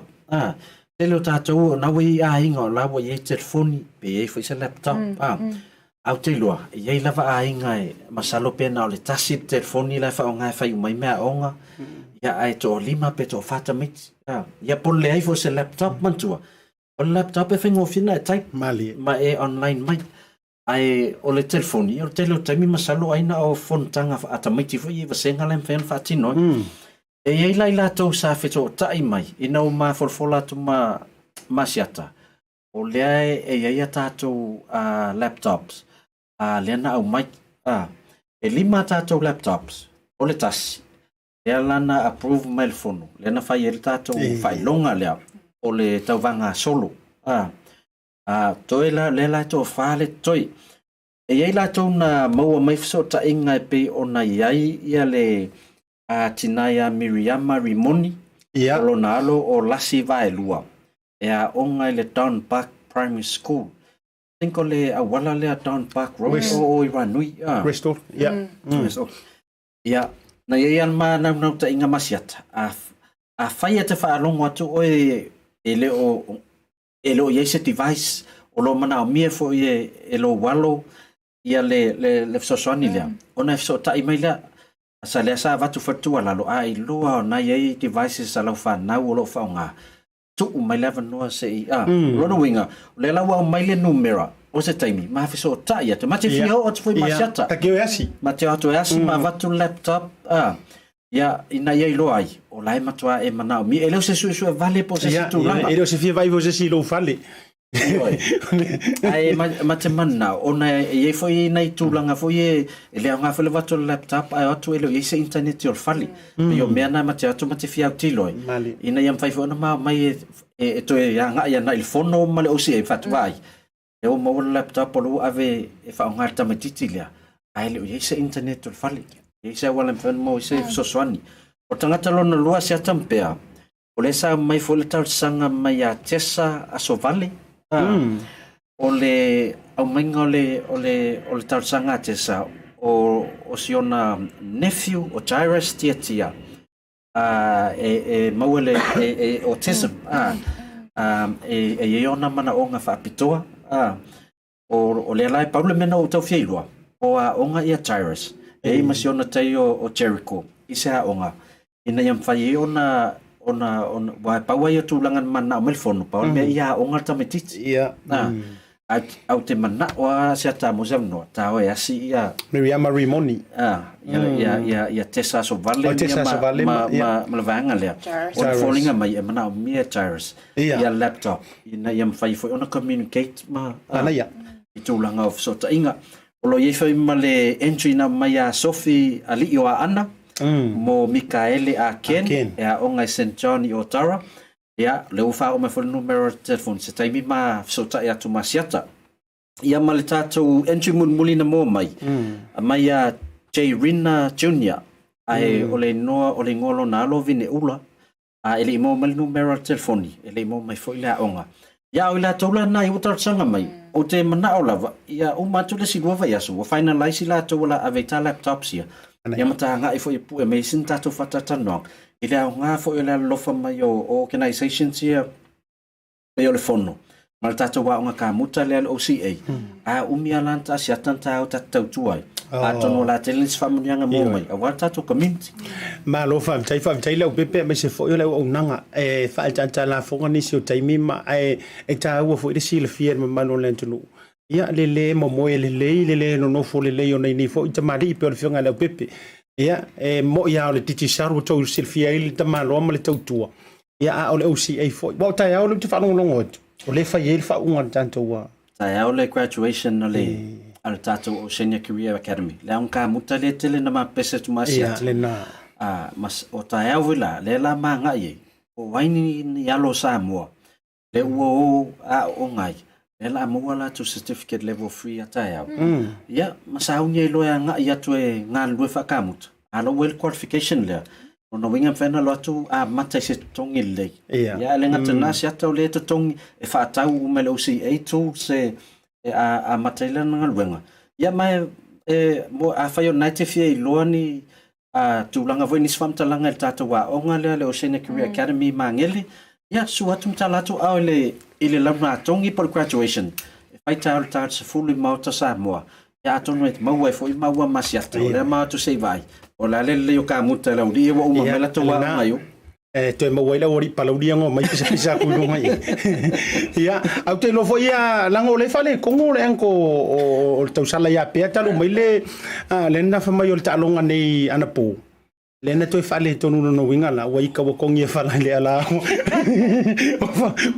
Tele o tatou o na ua i ai aiga o la ua i ai telefoni pe i ai foi se laptop. Ae ou te iloa, e i ai lava aiga e masalo pe na o le tasi le telefoni la e faaaoga e fai uma ai meaaoga, ia ae toalima pe toafa tamaiti. Ia po o le leai foi o se laptop manatua, O le laptop e faigofie ona e type Malie. ma e online mai. Ae o le telefoni, o le tele o taimi masalo ai na o fonotaga a tamaiti foi ia i vasega la e mafai ona faatino ai. E i ai la i latou sa fesootai mai ina ua mafolafola atu ma ma Asiata, o lea e i ai a tatou laptops lea na aumai. E lima a tatou laptops, o le tasi lea la na approve mai le fono, lea na fai ai le tatou faailoga lea o le tauvaga solo. A, a toe la, lea la e toafa le totoe. E i ai latou na maua mai fesootaiga e pei ona i ai ia le a tina ia Miriama Rimoni, Ia. o lona alo o Lasi Vaelua, e aoga i le Don Buck Primary School. I think o le auala lea Don Buck Road West. o o i Ranui. Ah. West Ia. West Ia, na i ai lava le mānaunautaiga ma Asiata, a, afai e te faalogo atu oe e le o, e le o i ai se device o lo o manaomia foi e, e lou alo ia le, le, le fesoasoani lea, ona e fesootai mai lea. Sa lea sa avatu foi le tuualalo, a iloa ona i ai devices a lau fanau o lo o faaaoga, tuu mai le avanoa se i, a, o lona uiga, o lea la ua aumai le numera o se taimi, ma fesootai atu, ma te fia oo atu foi ma Asiata. Ta te o e asi. Ma te o atu e asi, ma avatu le laptop, a, ia, ina ia iloa ai, o la e matua e manaomia. E le o se suesue vale po o se isi tulaga. E le o se fia vaai foi o se isi i lou fale. Ioe. Ae ma te manao, ona e i ai foi nai tulaga foi e, e le aoga foi le avatu o le laptop ae o atu e le o i ai se internet o le fale. Pei o mea na ma te o atu ma te fia autilo ai. Ina ia mafai foi ona ma omai e, e, e toe agai ana i le fono ma le OCA faatoa ai. E ua maua le laptop o lo ua ave e faaaoga e le tamaitiiti lea, ae le o i ai se internet o le fale. E i ai se auala e mafai ona maua ai se fesoasoani. O le tagata lona lua, Asiata Mpea, O lea sa aumai foi le talosaga mai ia Tessa Asovale. O le aumaiga o le, o le, o le talosaga a Tessa, o, o si ona nephew, o Jairus Tiatia, e, e maua le e, e, autism, e, e i ai ona manaoga faapitoa. O, o lea la e pau le mea na ou tau fia iloa, o aoga ia Jairus, e i ai ma si ona tai o, o Jericho i se aoga, ina ia mafai ai ona, ona, ona, aua e pau lava ia o tulaga na mananao mai le fono, pau le mea ia aoga le tamaitiiti. Ia. A, ae ou te manao lava Asiata mo se avanoa, ta o e asi ia, Miriama Rimoni. a, ia, ia, ia, ia Tessa Asovale Oh, Tessa ma, Asovale ma, ma- ia. ma, ma le vaega lea. Jairus. O le Jairus. foliga mai e manaomia e Jairus Ia. ia laptop ina ia mafai foi ona communicate ma, a, Manaia. i tulaga o fesootaiga. O lo o i ai foi ma le entry na aumai ia Sophie Alii o Aana mo Mikaele A. Ken, Ken. e aoga i St John i Otara. Ia, o lea ua faaoo mai foi le numera o le telefoni se taimi ma fesootai atu ma Asiata. Ia ma le tatou entry mulimuli na maua mai, aumai ia Jay Rina Junior, ae o le igoa o le igoa o lona alo o Vineula, A e le i maua mai le numera o le telefoni, e le i maua mai foi le aoga. Ia, o i latou la na i ua talosaga mai, ou te manao lava, ia uma atu le isi lua vaiaso, ua finalize i latou o le a ave i ta laptops ia, ia ma ta agai foi e pue mai ai sina tatou faatalatalanoaga, i le aoga foi o le alolofa mai o organizations ia, pei o le Fono ma le tatou aoga kamuta lea le OCA, a umi lava la na ta asiata na ta o ta te tautua ai. Atonu o le a tele nisi faamanuiaga maua mai aua le tatou community. Malo faafetai, faafetai Leaupepe aemaise foi o le auaunaga e faaitaita lafoga nisi o taimi ma ae e taua foi le silafia e le mamalu o le atunuu. Ia le le momoe lelei, le le nonofo lelei o nei nei foi tamalii pei o le afioga ia Leaupepe. Ia e moi lava o le Digicel ua tou silafia ai le tamaloa ma le tautua. Ia, a o le OCA foi. Aua o taeao lea ou te faalogologo atu, o lea e fai ai le faauuga a le tatou a. Taeao le graduation a le a le tatou Oceania Career Academy. Le aoga kamuta lea tele na ma pese atu ma Ia, asiata. lena. A, ma o taeao foi la, lea la ma agai ai, po o ai ni, ni alo o Samoa, lea ua o aooga ai, lea la a maua latou certificate level 3 a taeao. Ia, ma sauni ai loa e agai atu e galulue faakamuta, a la ua i le qualification lea, lona uiga e mafai ona alu atu amata i se totogi lelei. Ia. Ia, e le gata i lena, siata o lea e totogi, e faatau uma e le OCA tools e, e amata ai lana galuega. Ia, ma e, e, mo, afai o lena e te fia iloa ni, a tulaga foi nisi faamatalaga i le tatou aoga lea le Oceania Career Academy i Magele, ia sua atu ma tala atu ao i le i le launatogi po o le graduation e fai taeao i le ta 10 i Maota Samoa. Ia atonu e maua ai foi maua ma siata o lea ma atu se i vaai. O le a le lelei o kamuta i le aualii ua uma mai latou aoga i o. E toe maua ai le aualii palauli ia mai pisapisa atu i luga i. Ia, au te iloa foi ia leaga o lea e faaletonu le uncle o le tausala ia Pea talu mai le le na fai mai o le taaloga nei anapo. Lea na toe faaletonu lona uiga la ua ika ua kogi e fala i le ala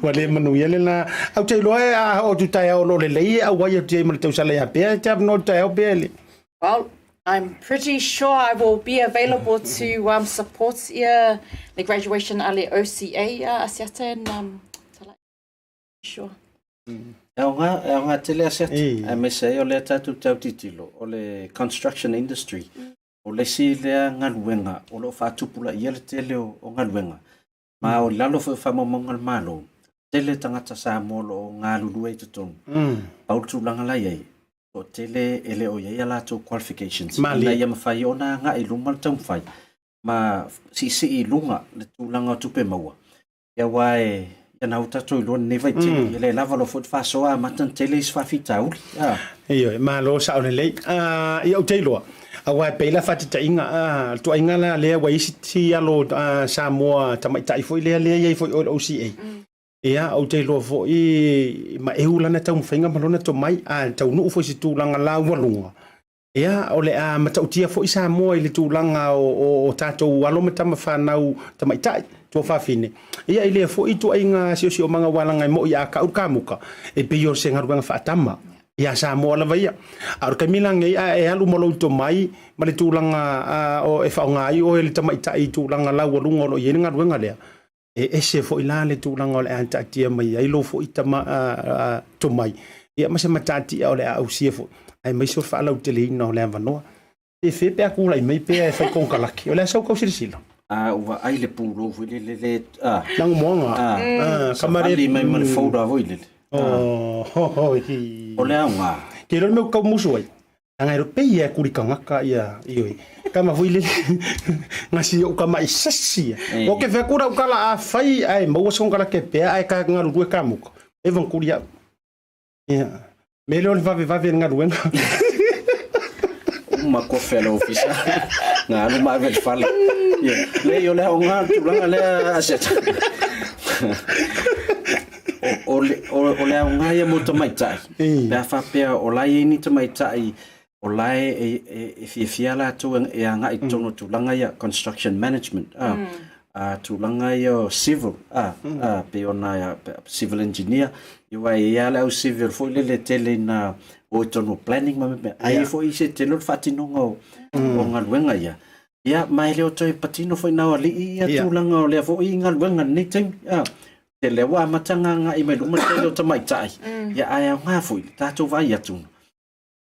ua le manuia le la. Au te iloa e a oo atu taeao o lo o lelei e auai atu i ai ma le tausala ia Pea e te avanoa i le taeao Pea e le. Well, I'm pretty sure I will be available to um, support ia le graduation a le OCA uh, Asiata and um, sure. E aoga, e aoga tele Asiata, aemaise ai o lea tatou te autitilo, o le construction industry, o le isi lea galuega o lo o faatupulaia le tele o, o galuega, Ma o lalo foi o faamaumauga a le Malo, tele tagata Samoa o lo o galulue i totonu. Pau le tulaga la i ai, toatele e le o i ai a latou qualifications ina ia mafai ona agai i luma le taumafai ma siisii i luga le tulaga o tupe maua. Ia aua e, ia na ua tatou iloa lenei vaitaimi, e le lava loa foi le faasoa amata ona tele isi faafitauli. Ioe, malo sao lelei. Ia ou te iloa, aua e pei la faataitaiga, a, le tuaiga la lea ua i ai si alo Samoa tamaitai foi lea lea i ai foi i o i le OCA. Ia, ou te iloa foi maeu lana taumafaiga ma lona tomai, a taunuu foi i se tulaga laualuga, Ia, o le a matautia foi Samoa i le tulaga o tatou alo ma tama fanau tamaitai, tuafafine. Ia, i lea foi ituaiga siosiomaga ua laga e moi a kau le kamuka, e pei o se galuega faatama ia Samoa lava ia. A o le taimi la lenei, a e alu ma lou tomai ma le tulaga e faaaoga ai oe le tamaitai i tulaga laualuga o lo o i ai le galuega lea, e ese foi la le tulaga o le a taatia mai ai lou foi tama, tomai, ia ma se matatia o le a ausia foi, aemaise o le faalauteleina o le avanoa. Pe fe pe a tulai mai pea e fai konekarate, o le a sau kau silasila? A ua ai le pulou foi lele le a. Lagomoaga. A, savali mai ma le folder foi lele. Oh, O le aoga. Ke iloa le mea ua tau musu ai. Anga ero pei e kuri kangaka ia ioi. Kama foi le ngasi o kama i sasi. O ke fe kura ukala a fai ai maua se kongkala ke pea ai ka ngaru rue ka muka. E van kuri au. Ia. Me leo le vave vave le ngaruenga. uma kofe a le ofisa, na alu ma ave i le fale. Ia, leai o le aoga le tulaga lea Asiata. O, o, le, o, o le aoga ia mo tamaitai, pe a faapea o la e i ai ni tamaitai o la e, e, e fiafia latou e agai i totonu o tulaga ia, construction management, a, a tulaga ia o civil, a, a, pei ona civil engineer, ia aua e i ai lava le au civil foi lele e tele ina o i totonu o planning ma mea faapena, ae i ai foi isi e tele o le faatinoga o, o galuega ia. Ia, ma e le o toe patino foi na o alii ia tulaga o lea foi galuega i lenei taimi. A, tele ua amata ona agai mai luma le tele o tamaitai, ia ae aoga foi le tatou vaai atu,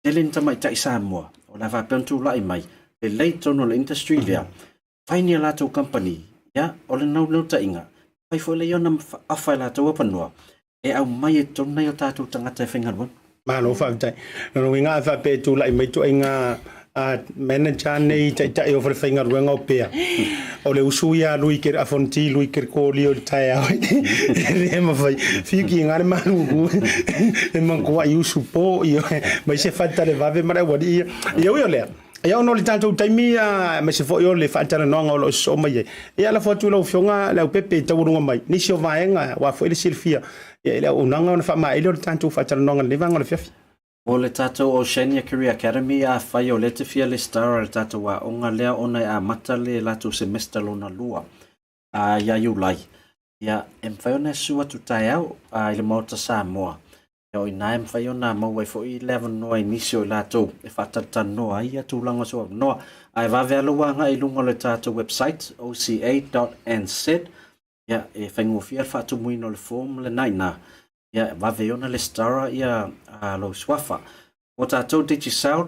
tele ni tamaitai Samoa o le a faapea ona tulai mai, lelei i totonu o le industry lea, fai ni a latou kamupani, ia, o le naunautaiga, fai foi lea ona afa e latou avanoa e aumai ai totonu nai o tatou tagata e faigaluega. Malo faafetai. Lona uiga a faapea e tulai mai ituaiga manager nei taitai o falefaigaluega o pea, o le usu ia lui ke afonti lui ke koli o le taeao e le mafai fiu ki ngā le malulu e mankoa i usu po i mai se fata le vave ma le aualii ia. Ia ui o lea, ia ona o le tatou taimi aemaise foi o le faatalanoaga o lo o sosoo mai ai, ia lafo atu i lau Afioga Leaupepe e taualuga mai nisi o vaega aua foi le silafia i le auaunaga ona faamaele o le tatou faatalanoaga i lenei vaega o le afiafi. O le tatou Oceania Career Academy, afai o lea e te fia lesitara i le tatou aoga lea ona e amata le latou semester lona lua ia Iulai, ia, e mafai ona e susu atu taeao i le Maota Samoa. Ia, o i ina e mafai ona maua ai foi le avanoa i nisi o i latou e faatalatalanoa ai ia tulaga o sou avanoa. Ae vave lava lou agai i luga o le tatou website, oca.nz, ia, e faigofie le faatumuina o le form lena i ina, ia, e vave ai ona lesitara ia lou suafa. Mo tatou Digicel,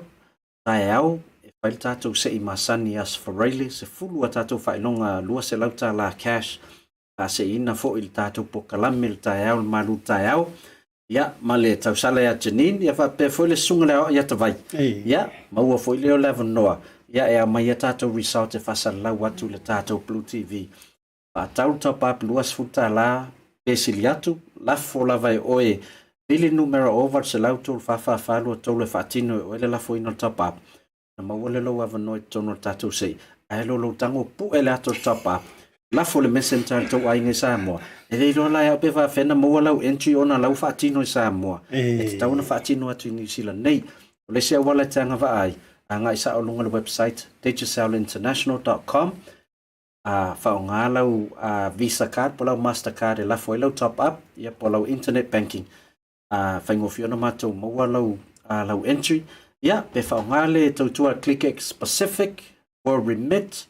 taeao e fai le tatou sei masani i Aso Faraile, 10 a tatou faailoga $200 cash, faaseiina foi le tatou polokalame le taeao, le malu taeao, ia, ma le tausala ia Janine, ia faapea foi le susuga le aoao ia Tavai. Ia, maua foi lea o le avanoa, ia, e aumai a tatou result e faasalalau atu i le tatou Blue TV. Faatau le top up $20 pe sili atu, lafo lava e oe vili numera 0800 344 23 e faatino e oe le lafoina o le top up, ona maua lea o lou avanoa i totonu o le tatou sei. Ae lo lou tago pue le ato o le top up, lafo le messenger i le tou aiga i Samoa, e le iloa la e au pe faafefea ona maua lau entry ona la ua faatino i Samoa, e tatau ona faatino atu i Niu Sila nei. O le isi auala e te agavaa ai, agai sao i luga o le website digicelinternational.com, a faaaoga lau Visa card po o lau Master card e lafo ai lau top up ia po o lau internet banking a faigofie ona matou maua lau lau entry ia pe faaaoga le tautua ClickX Pacific World Remit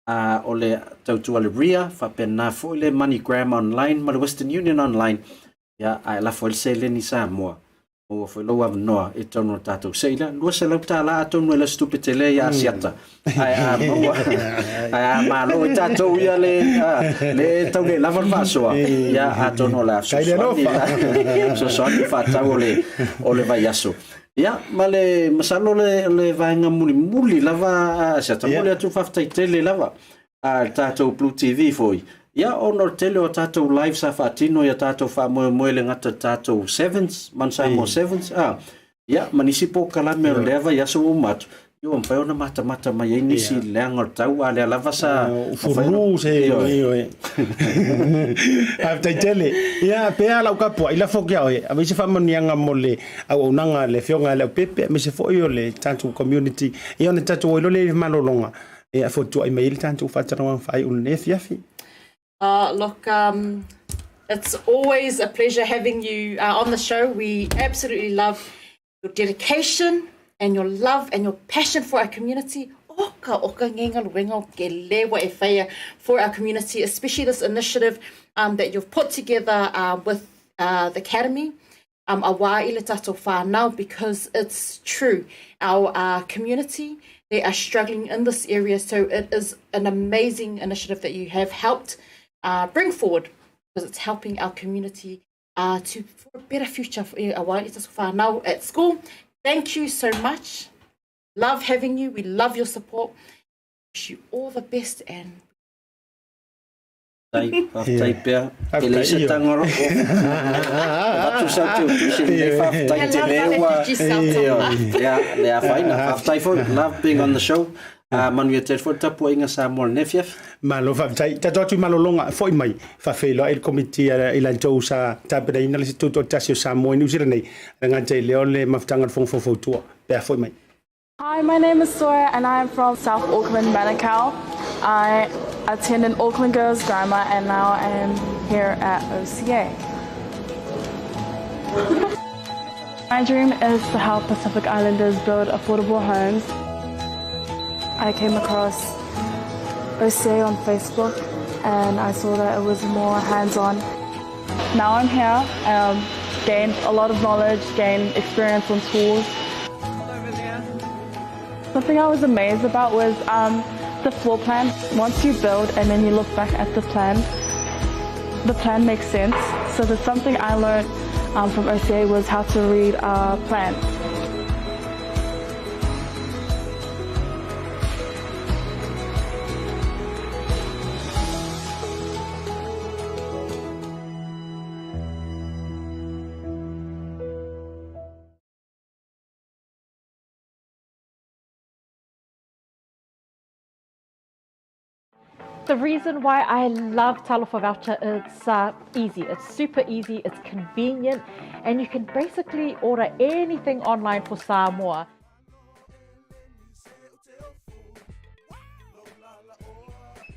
a o le tautua le RIA faapena foi le MoneyGram online ma le Western Union online ia ae lafo ai le seleni Samoa Maua foi lou avanoa i totonu o le tatou seila. $200 atonu e le o se tupe tele ia Asiata. Ae a maua, ae a malo i tatou ia le, le tau le lava le faasoa, ia atonu o le a fesoasoani, fesoasoani i faatau o le, o le vaiaso. Ia, ma le masalo le, le vaega mulimuli lava Asiata, momoli atu le faafetai tele lava a le tatou Blue TV foi, ia ona o le tele o tatou live sa faatino i a tatou faamoemoe le gata i le tatou Sevens, Manu Samoa Sevens, a, ia ma nisi polokalame o lea vaiaso ua uma atu, ia ua mafai ona matamata mai ai nisi i le leaga o le tau, a lea lava sa mafai ona... Fulu se ioe. Faafetai tele. Ia, pea lau kapua'i lafo ki a oe, aemaise faamanuiaga mo le auaunaga a le Afioga ia Leaupepe, aemaise foi o le tatou community, ia ona tatou o ai loa lea i le malologa. E afotuai mai ai le tatou faatalanoaga faaiu i lenei afiafi. Look, it's always a pleasure having you on the show. We absolutely love your dedication and your love and your passion for our community. Oka, oka nge galuega o ke le wa e whaia for our community, especially this initiative that you've put together with the Academy. Um, awa i le tatou whānau because it's true. Our community, they are struggling in this area, so it is an amazing initiative that you have helped bring forward because it's helping our community to for a better future for awa i le tatou whānau at school. Thank you so much. Love having you. We love your support. Wish you all the best and. Faafetai, faafetai pea. E leai se taga o avatu sau teutusi i lenei faafetai tele ua ia le afaina. Faafetai foi, love being on the show. Manuia tele foi le tapuaiga Samoa i lenei afiafi. Malo faafetai. Tatou atu i malologa, foi mai, faafeiloai le Komiti i latou sa tapenaina le Tutoatasi o Samoa i Niu Sila nei, e le gata i lea o le mafutaga o le Fono Faufautua pe a foi mai. Hi, my name is Sawyer and I am from South Auckland, Manukau. I attended Auckland Girls Grammar and now I am here at OCA. My dream is to help Pacific Islanders build affordable homes. I came across OCA on Facebook and I saw that it was more hands-on. Now I'm here, um, gained a lot of knowledge, gained experience on tools. Something I was amazed about was um, the floor plan. Once you build and then you look back at the plan, the plan makes sense. So there's something I learned um, from OCA was how to read a plan. The reason why I love Talofa Voucher is uh, easy. It's super easy, it's convenient, and you can basically order anything online for Samoa.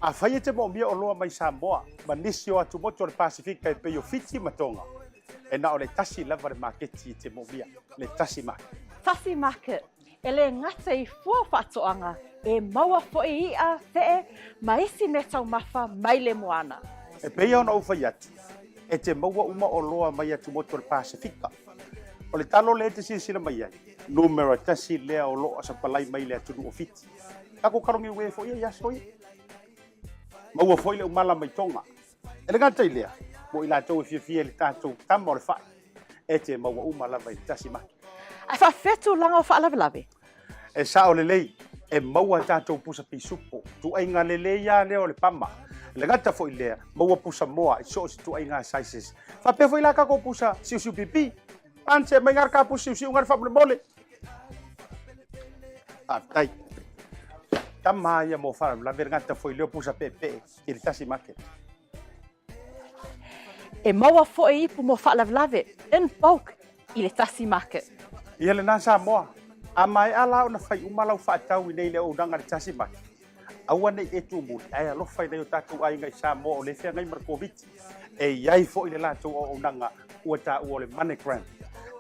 Afai e te moomia oloa mai Samoa ma nisi o atumotu o le Pasifika e pei o Fiti ma Tonga, e na o le tasi lava le maketi e te moomia, le Tasi Market. Tasi Market, e le gata i fua faatoaga, e maua foi i'a, fe'e, ma isi meataumafa mai le moana. E pei ona ou fai atu, e te maua uma oloa mai atumotu o le Pasifika. O le talo lea e te silasila mai ai, numera tasi lea o lo o sapalai mai le atunuu o Fiti. Tatou kalogi uē foi ia i aso ia. Maua foi le umala mai Tonga. E le gata i lea, mo i latou e fiafia i le tatou tama o le fai, e te maua uma lava i le tasi maki. Ae faafefea tulaga o faalavelave? E sao lelei, e maua tatou pusa pisupo, tuaiga lelei lava lea o le pama. E le gata foi i lea, maua pusa moa i so o se tuaiga sizes. Faapea foi la tatou pusa siusiu pipi. Ance mai ngā ka pusa siusiu ngā faamolemole. Faafetai. Tama ia mo faalavelave le gata foi leo pusa peepee i le tasi market. E maua foi ipu mo faalavelave in bulk i le tasi market. Ia lena Samoa, a maea la ona fai uma lau faatau i nei le auaunaga i le tasi market, aua ne i e tumuli ae alofa i nai o tatou aiga i Samoa o lea e feagai ma le Koviti. E i ai foi le latou auaunaga ua taua o le MoneyGram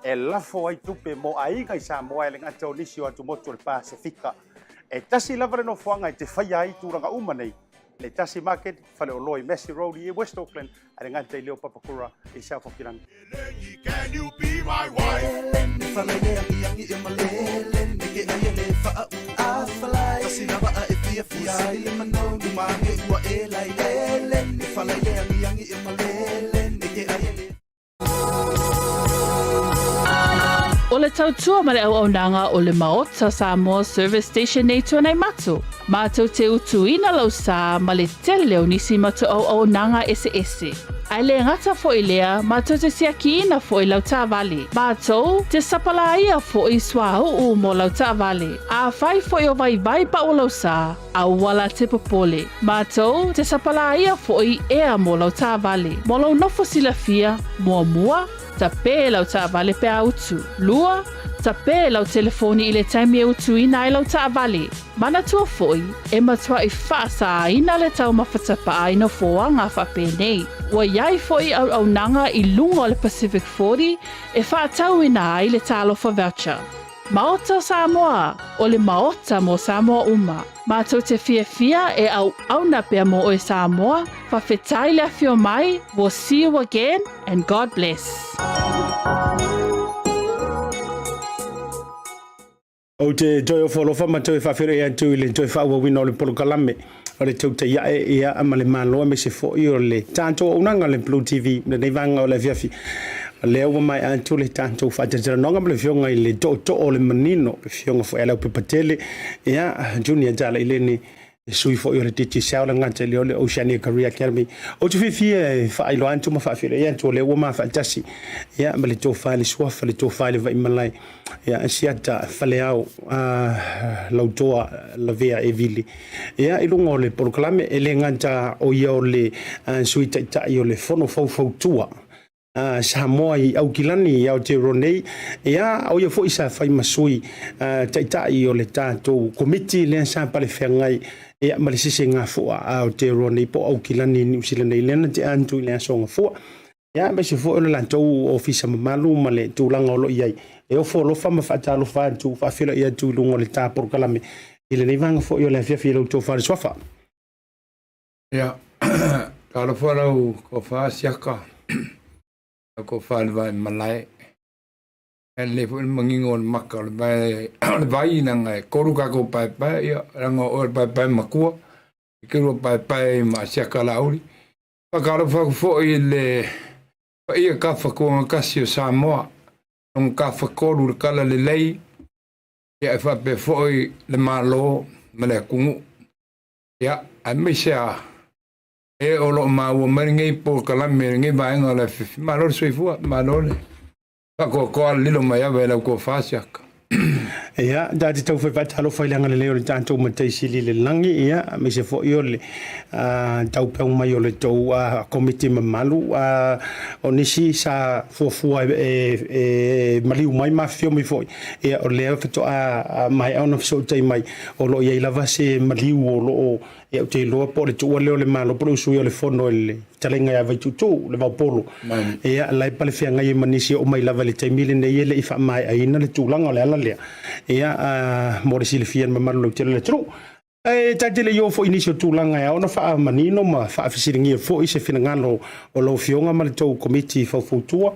e lafo ai tupe mo aiga i Samoa e le gata o nisi o atumotu o le Pasefika. E tasi lava le nofoaga e te faia ai tulaga uma nei, le Tasi Market, faleoloa i Massey Road i West Auckland, a le gata i leo Papakura i South Hokirangi. O le tautua ma le auaunaga o le Maota Samoa Service Station nei Tuanaimato, mātou te utuina lau sā ma le tele o nisi matou auaunaga eseese. Ae le gata foi lea, mātou te siakiina foi lau taavale. Mātou te sapalāia foi suauu mo lau taavale. Afai foi o vaivai pau lau sā, aua la te popole. Mātou te sapalāia foi ea mo lau taavale. Mo lou nofo silafia, muamua, tapē lau taavale pe a utu. Lua, tapē lau telefoni i le taimi e utuina ai lau taavale. Manatua foi, e matuai faasāina le taumafa tapaa i nofoaga faapenei. Ua i ai foi auaunaga i luga o le Pacific 40 e faatauina ai le Talofa Voucher. Maota o Samoa, o le Maota mo Samoa uma. Matou te fiafia e auauna pea mo oe Samoa, fafetai le afio mai, we'll see you again and God bless. Ou te toe ofo alofa ma toe faafeiloai atu i le toe faaauauina o le polokalame o le tautai ae ia ma le Malo aemaise foi o le tatou auaunaga o le Blue TV i lenei vaega o le afiafi. O lea ua maea atu le tatou faatalatalanoaga ma le afioga i le tootoo o le manino, le afioga foi ia Leaupepatele, ia Junior Talaileni. E sui foi o le Digicel le gata i le o le Oceania Career Academy. Ou te fiafia e faailoa atu ma faafeiloai atu o lea ua ma faatasi ia ma le tofa i le suafa, le tofa i le vaimalae ia Asiata Faleao Lautoa Lavea e Vili. Ia i luga o le polokalame e le gata o ia o le Sui Taitai o le Fono Faufautua Samoa i Aukilani i Aotearoa nei, ia, o ia foi sa fai ma sui taitai o le tatou komiti lea sa palefeagai ia, ma le sesegafua a Aotearoa nei po o Aukilani i Niu Sila nei, lea na tea atu i le aso Gafua. Ia, aemaise foi o le latou ofisa mamalu ma le tulaga o lo o i ai. E ofo alofa ma faatalofa atu, faafeiloai atu i luga o le ta polokalame i lenei vaega foi o le afiafi i lo outou fale suafa. Ia, talofa lau tofa siaka, lau tofa le vae malae. E lelei foi le manino o le maka o le vae, o le vai leaga e kolu tatou paepae, ia, leaga o oe o le paepae matua, e te lua paepae ma Siaka Laauli. Faatalofa atu foi i le paia tafatuagatasi o Samoa, lona tafatolu i le talalelei, ia e faapea foi le Malo ma le atunuu. Ia, aemaise a e o lo o maua mai lenei polokalame i lenei vaega o le afiafi. Malo le soifua, malo le faatoatoa le lilo mai ava i lau tofa siaka. Ia, ta te taufai faatalofa i le agalelei o le tatou Matai Sili i le lagi, ia, aemaise foi o le taupeu mai o le tou komiti mamalu, o nisi sa fuafua e maliu mai ma afifio mai foi, ia, o lea faatoa maea ona fesootai mai, o lo o i ai lava se maliu o lo o, ia, ou te iloa po o le tuua lea o le Malo po o le usuia o le Fono i le fetalaiga ia Vaituutuu, le Vaopolo. Ia, la e palefeagai ai ma nisi e oo mai lava i le taimi lenei e le i faamaeaina le tulaga o le ala lea. Ia, mo le silafia e le mamalu lautele o le atunuu. E ta te le i oo foi i nisi o tulaga e ao ona faamanino ma faafesiligia foi se finagalo o lau Afioga ma le tou Komiti Faufautua.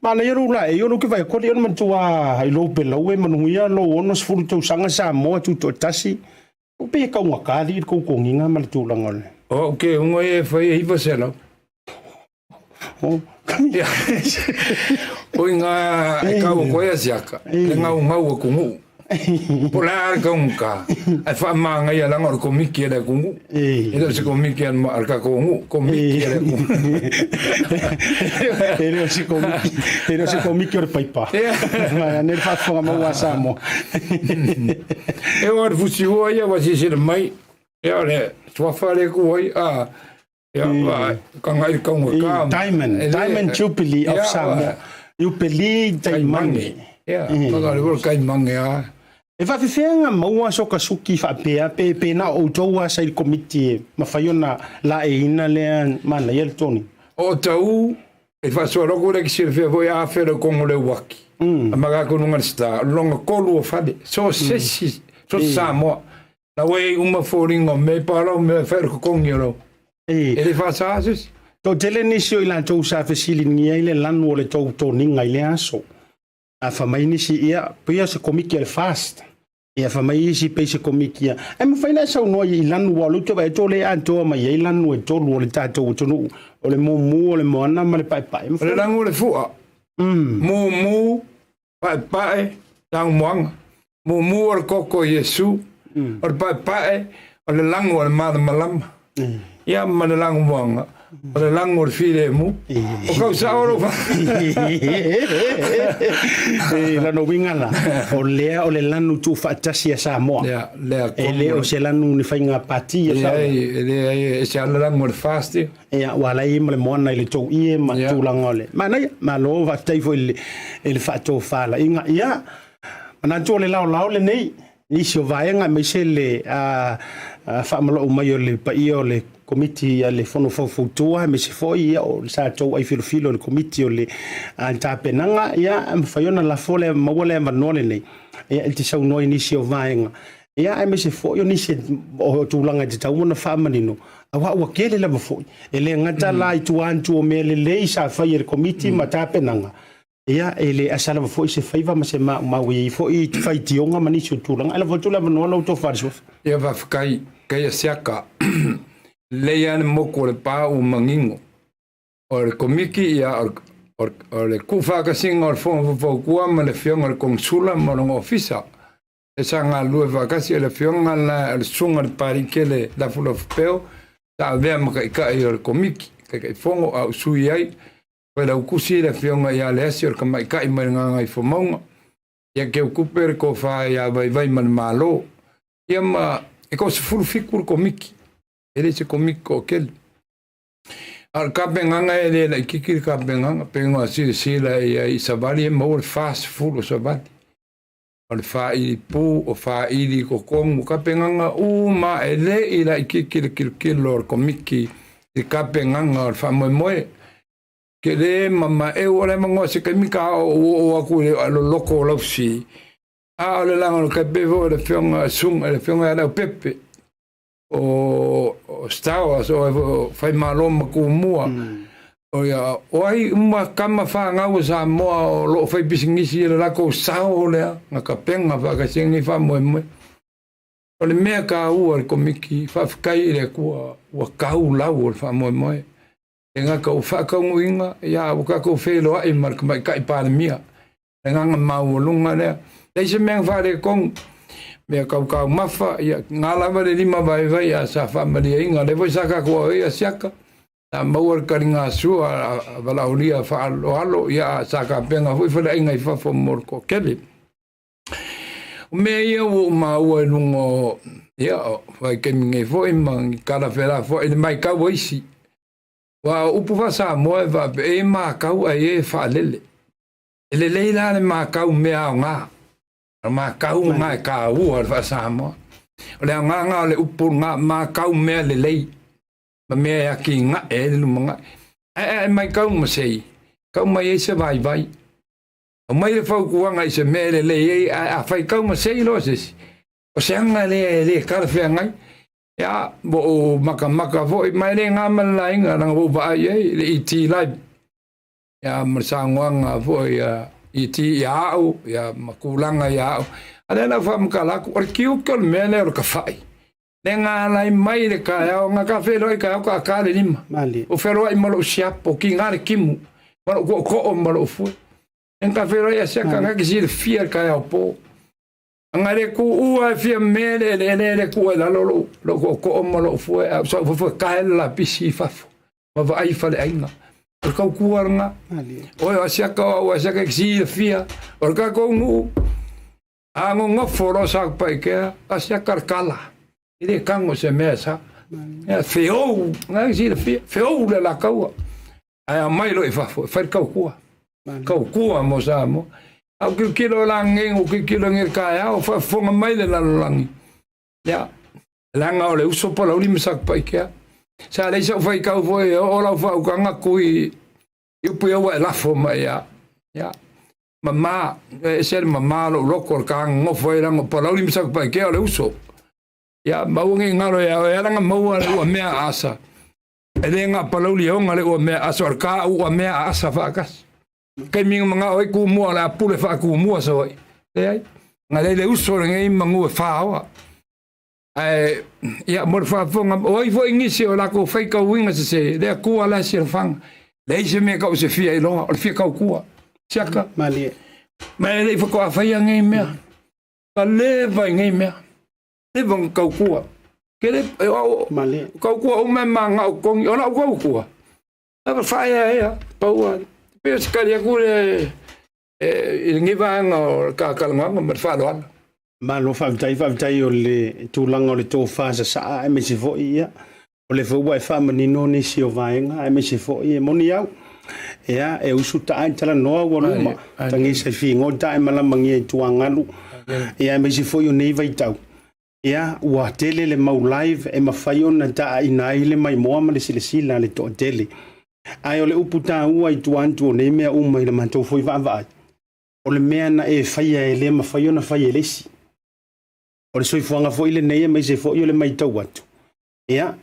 Manaia lou laei ona ou te vaai atu alii ona manatua i lou pelau e manuia lou 60 tausaga Samoa tutoatasi. E pei e taugata alii le tou toniga ma le tulaga o le. O au keuga ia e fai e 900. O inga e kau atu ai a siaka, le gaugau atunuu. Po o le a le taugata, ae faamagaia leaga o le komiti a le atunuu. E le o se komiti a le tatou nuu, komiti a le atunuu. E le o se komiti, e le o se komiti o le paipa. Vaeane le faafofoga maua a Samoa. E o le fusiua ia ua silasila mai, ia o le suafa lea e tu ai, a Ia, ka ngai kaunga ka. Diamond, Diamond Jubilee of Samoa. Jubilee Taimange. Ia, ka le kai mange a. E faafefea maua soka suki faapea pe pe na o outou a sa i le komiti e mafai ona laeiina lea manaia le toni. O tau e faasoa loko le kisilafia foi a fe le kongo le uaki. A maka kono ngana sta longa kolu o fale. So sesi so Samoa. Na ua i ai uma foliga o mea i palau mea e fai o le totogi o lau. E le faasa se isi. Toatele nisi o i latou sa fesiligia ai le lanu o le tou toniga i lea aso. A fai mai nisi, ia, pei o se komiti a le FAST. Ia, fai mai isi, pei se komiti a... Ae mafai ona e saunoa i lanu, aua o lea ou te vaai atu o lea e atoa mai ai lanu e tolu o le tatou atunuu, o le mumu, o le moana ma le paepae. O le lanu o le fua, mumu, paepae, lagumoaga. Mumu o le koko o Iesu, o le paepae, o le lago o le malamalama. Ia ma le lagumoaga, o le lago o le filemu. O kau sao lou fa. E lona uiga la, o lea o le lanu tuufaatasi a Samoa. Ia, lea E le o se lanu ni faiga pati a Samoa. Leai, e leai, e ese lava le lago o le fast ia. Ia, ua ala ai ma le moana i le tou ie ma tulaga o le manaia. Malo, faafetai foi i le, i le faatofalaiga. Ia, manatu o le laolao lenei, nisi o vaega aemaise le faamaloo mai o le paia o le Komiti a le Fono Faufautua, aemaise foi ia, o sa tou aifilofilo i le Komiti o le Tapenaga. Ia, e mafai ona lafo le, maua le avanoa lenei, ia, e te saunoa i nisi o vaega. Ia, aemaise foi o nisi o tulaga e tatau ona faamanino, aua ua tele lava foi. E le gata la i tua atu o mea lelei sa fai e le Komiti ma tapenaga, ia, e le asa lava foi se faiva ma se maumau e i ai foi faitioga ma nisi o tulaga. Ae lafo atu le avanoa lau tofa i le suafa. Ia, faafetai, kai a siaka. Lelei lava le moku o le pa ua manino. O le Komiti, ia, o le tuufaatasiga o le Fono Faufautua ma le Afioga i le Konesula ma lona Ofisa. Lea sa galulue faatasi, o le Afioga la o le Susuga i le Papalii Tele Lafulafu Peo sa avea ma Taitai o le Komiti, Taitaifono, a ou sui ai. Failautusi le Afioga ia Leasi o le Tamaitai mai le Gagaifomauga, ia Teutupe le Tofa ia Vaivaimalemalo. Ia ma e toa-17 le Komiti, e le se Komiti toatele. A o le tapenaga e le laitiiti le tapenaga, pei ona silasila i ai i savali e maua le 40 o savali. O le faaili pu, o faaili i totonu, o tapenaga uma e le i laitiiti le tilotilo a le Komiti i le tapenaga o le faamoemoe. Tele ma maeu o le avanoa se taimi ta oo ua oo atu i le loloto o Lausi, a o le laga o le tai pei foi o le Afioga Susuga le Afioga ia Leaupepe o Stowers o ai foi o Faimalo ma Tumua o ia o ai uma tama fanau a Samoa o lo o fai pisinisi i le latou sao lea na tapena faatasi ai lenei faamoemoe. O le mea taua i le Komiti, faafetai i le Atua ua tau lau o le faamoemoe. E gata ua faataunuuina, ia ua tatou feiloai ma le Tamaitai Palemia. Le agaga maualuga lea. Leai se mea na faaletonu. Mea tau taumafa, ia na lava le lima vaivai a sa faamalieina. Lea foi sa tatou au ai Asiata, sa maua le taligasua a valaaulia faaaloalo, ia sa tapena foi faleaiga i fafo mo le toatele. O mea ia ua ou maua i luga o, ia, o vaitaimi nei foi ma ni tala felafoai i le matau a isi. Aua o upu faa-Samoa e faapea, e matau ae e faalele. E lelei la le matau mea aoga. O le matau lena e taua i le faa-Samoa. O le aoga lena o le upu lena, matau mea lelei ma mea e atinae ai le lumanai. Ae a e matau ma sei, tau mai ai se vaivai. Aumai le fautuaga i se mea e lelei ai, ae a faitau ma sei loa se isi, o se aga lea e le talafeagai. Ia, ua ou makamaka foi, ma e le na ma le laina, leaga ua ou vaai i ai i le ET Live, ia, ma le saunoaga foi a ET ia au, ia, ma tulaga ia au. A lea na ou faamatala atu, o le tiute o le mea lea o le tafai, le galai mai i le taeao, na ta feiloai i taeao ta le lima. Ua feloai ma lou siapo, tiga le timu, ma lou tootoo ma lou fue. Na ta feiloai asiata, na te silafia le taeao po. Aga le tuua e fia me le eleele le tuu ai lalo lou lou tootoo ma lou fue, a ou sau fafo e tae le lapisi i fafo ma vaai i faleaiga. O le tautua lena. Oe o asiata o au asiata e te silafia, o le tatou nuu, A nonofo loa Satupaitea, asiata le tala, e le tago se mea e sa. Ia, feou, na e silafia, feou le alataua. Ae aumai loa i fafo e fai le tautua. Tautua mo Samoa. A ou tilotilo la nei, ou tilotilo nei i le taeao, faafofoga mai le lalolagi. Ia, leaga o le uso Palauli ma Satupaitea. Sa leai sau faitau foi e oo lau faautaga kui i upu ia ua e lafo mai ia. Ia, mama, e ese le mama o lou loto o le taga nonofo ai leaga o Palauli ma Satupaitea o le uso. Ia, ma aua ne i galo ia oe, ala na maua le uamea a Asa. E le na o Palauli e ona le uamea a Asa, o le ta uamea a Asa faatasi. Taimi na manao ai Tumua o le a pule faa-Tumua Savaii. Leai, na leai le uso lenei manu e faoa. Ae, ia, mo le faafofoga, o ai foi nisi o latou faitauina sese, le Atua la e silafaga. Leai se mea tau se fia iloa, o le fia tautua. Siaka. Malie. Ma e le i faatoa faia nei mea. Ka leva i nei mea. Leva ona tautua. Ke le, e, o, Malie. tautua uma e magao togi, o lau tautua. Lava faaeaea, pau lava. Pei o se tali atu lea i lenei vaega o le talanoaga ma le faaaloalo. Malo faafetai, faafetai o le tulaga o le tofa sasaa aemaise foi ia o lea foi ua e faamanino nisi o vaega aemaise foi e moni au ia e usu taa e talanoa ua luma tagisa i figo taa e malamagia i tuagalu ia aemaise foi o nei vaitau ia ua tele le mau live e mafai ona taaina ai le maimoa ma le silasila a le toatele. Ae o le upu taua i tua atu o nei mea uma i le matou foi vaavaai, o le mea na e faia e le mafai ona fai e le isi. O le soifuaga foi lenei aemaise foi o le matau atu, ia,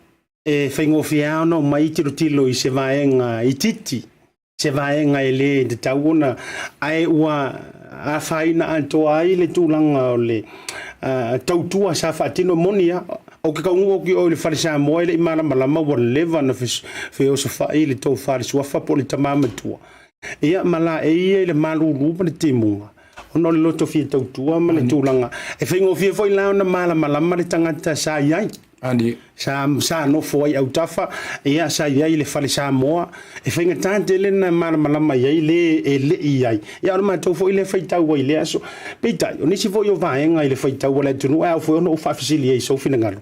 e faigofie lava ona omai tilotilo i se vaega itiiti, se vaega e le tatau ona, ae ua afaina atoa ai le tulaga o le tautua sa faatino. E moni lava, ou te taunuu atu i o i le fale Samoa e le i malamalama ua leva ona feosofai le tofa a le suafa po o le tama matua, ia ma laei ia i le malulu ma le timuga. ona o le loto fia tautua ma le tulaga. E faigofie foi la ona malamalama le tagata sa i ai. Sa, sa nofo ai autafa, ia, sa i ai i le fale Samoa. E faigata tele ona malamalama i ai le e le i i ai. Ia, o le matou foi lea faitau ai i lea aso. Peitai, o nisi foi o vaega i le faitau a le atunuu, e ao foi ona ou faafesili ai i sou finagalo.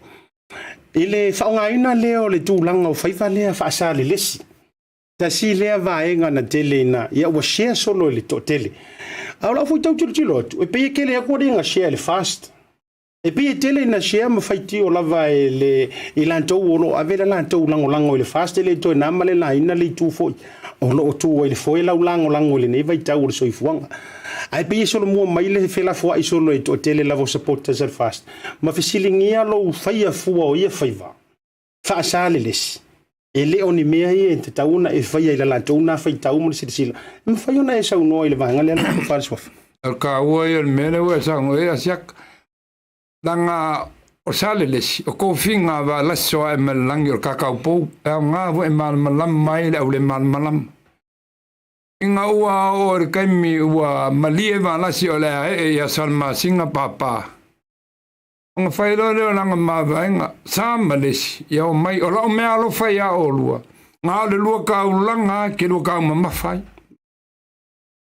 I le faaaogaina lea o le tulaga o faiva lea faasalelesi, tasi lea vaega na tele ina, ia ua share solo i le toatele. A o lau foi tau tilotilo atu, e pei e tele atu alii na share i le fast. E pei e tele ina share ma faitio lava e le i latou o lo o ave le latou lagolago i le fast, e le toe na ma le laina le itu foi o lo o tu ai i le foe lau lagolago i lenei vaitau o le soifuaga. Ae pei e solomua mai le felafoai solo e toatele lava o supporters a le fast ma fesiligia lou faia fua o ia faiva faasalelesi, e le o ni mea ia e tatau ona e faia i la latou na faitau ma le silasila. E mafai ona e saunoa i le vaega lea lau tofa le suafa. O le taua ia o le mea lea ua e saunoa ai Asiata, leaga o Salelesi, o tofiga a Valaso ae mai le lagi o le kakaupou, e aoga foi e malamalama ai le aulemalamalama. Ina ua oo i le taimi ua malie Valasi o le a ee ia Salamasina papa, Ona fai loa lea o lana mavaega, Sa ma le isi, ia omai, o lau mea alofa iā olua, na o le lua taulaga e te lua taumamafa ai.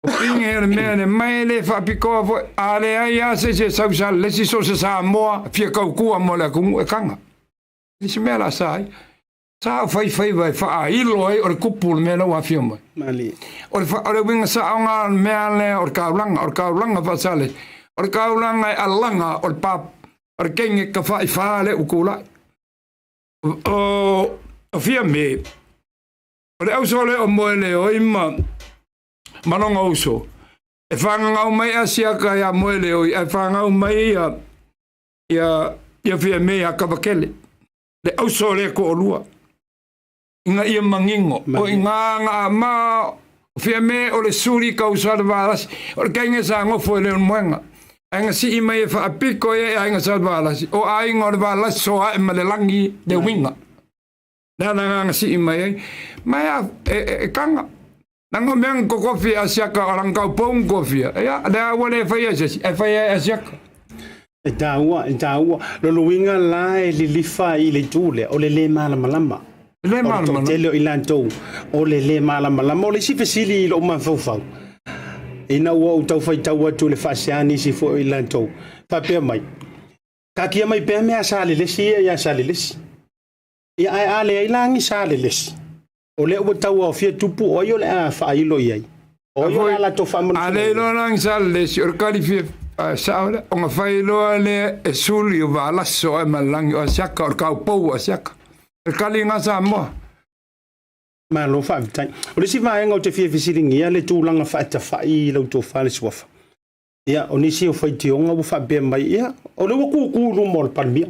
O pine o le mea lea, ma e le faapitoa foi, a leai lava se isi e sau i Salelesi, so o se Samoa fia tautua mo le atunuu e taga. E le se mea la sa ai. Sa o fai faiva e faailo ai o le kupu le mea la ua afio mai. Malie. O le, o le uiga sao na o le mea lea o le kaulaga, o le kaulaga faasale, o le kaulaga e alaga o le pa, o le kenge ka faifa le ua tulai. O, o Fiame, o le auso lea o Moeleoi ma, ma lona uso, e fagagau mai Asiata ia Moeleoi, ae fagau mai ia, ia, ia Fiame ia Kavakele. Le auso o lea toalua ina ia manino o i ina na ma Fiame o le suli kausa le valasi o le kenge sa nofo i le moenga ae na sii mai e faapito ia e aiga sa le valasi o aiga o le valasi so ae ma le lagi le uiga le ala na sii mai ai ma e, e, e kanga Nanga mea na kokofi e Asiaka o lana taupou na kofia. Ia, lea ua le faia e se isi, ae faia e Asiaka. E taua, e taua. Lona uiga la e lilifa i le itu lea, o le lē malamalama. Le O le malamalama. toatele o i latou, o le lē malamalama. O le isi fesili i lou mafaufau, ina ua ou tau faitau atu i le faasea a nisi foi o i latou, faapea mai, taatia mai pea mea a Salelesi ia ia Salelesi. Ia, ae a leai la ni Salelesi, O lea ua tau aofia tupu, o ai o le a faailo i ai? O ai o le a latou A le iloa la ni Salelesi, o le kali fia sao lea, ona fai loa lea e suli o Valaso ae ma le lagi o Asiaka, o le kaupou o Asiaka. O le kali na Samoa. Malo faafetai. O le isi vaega ou te fia fesiligia le tulaga faatafai i lau tofa le suafa. Ia, o nisi o faitioga ua faapea mai, ia, o lea ua kukū i luma o le Palemia.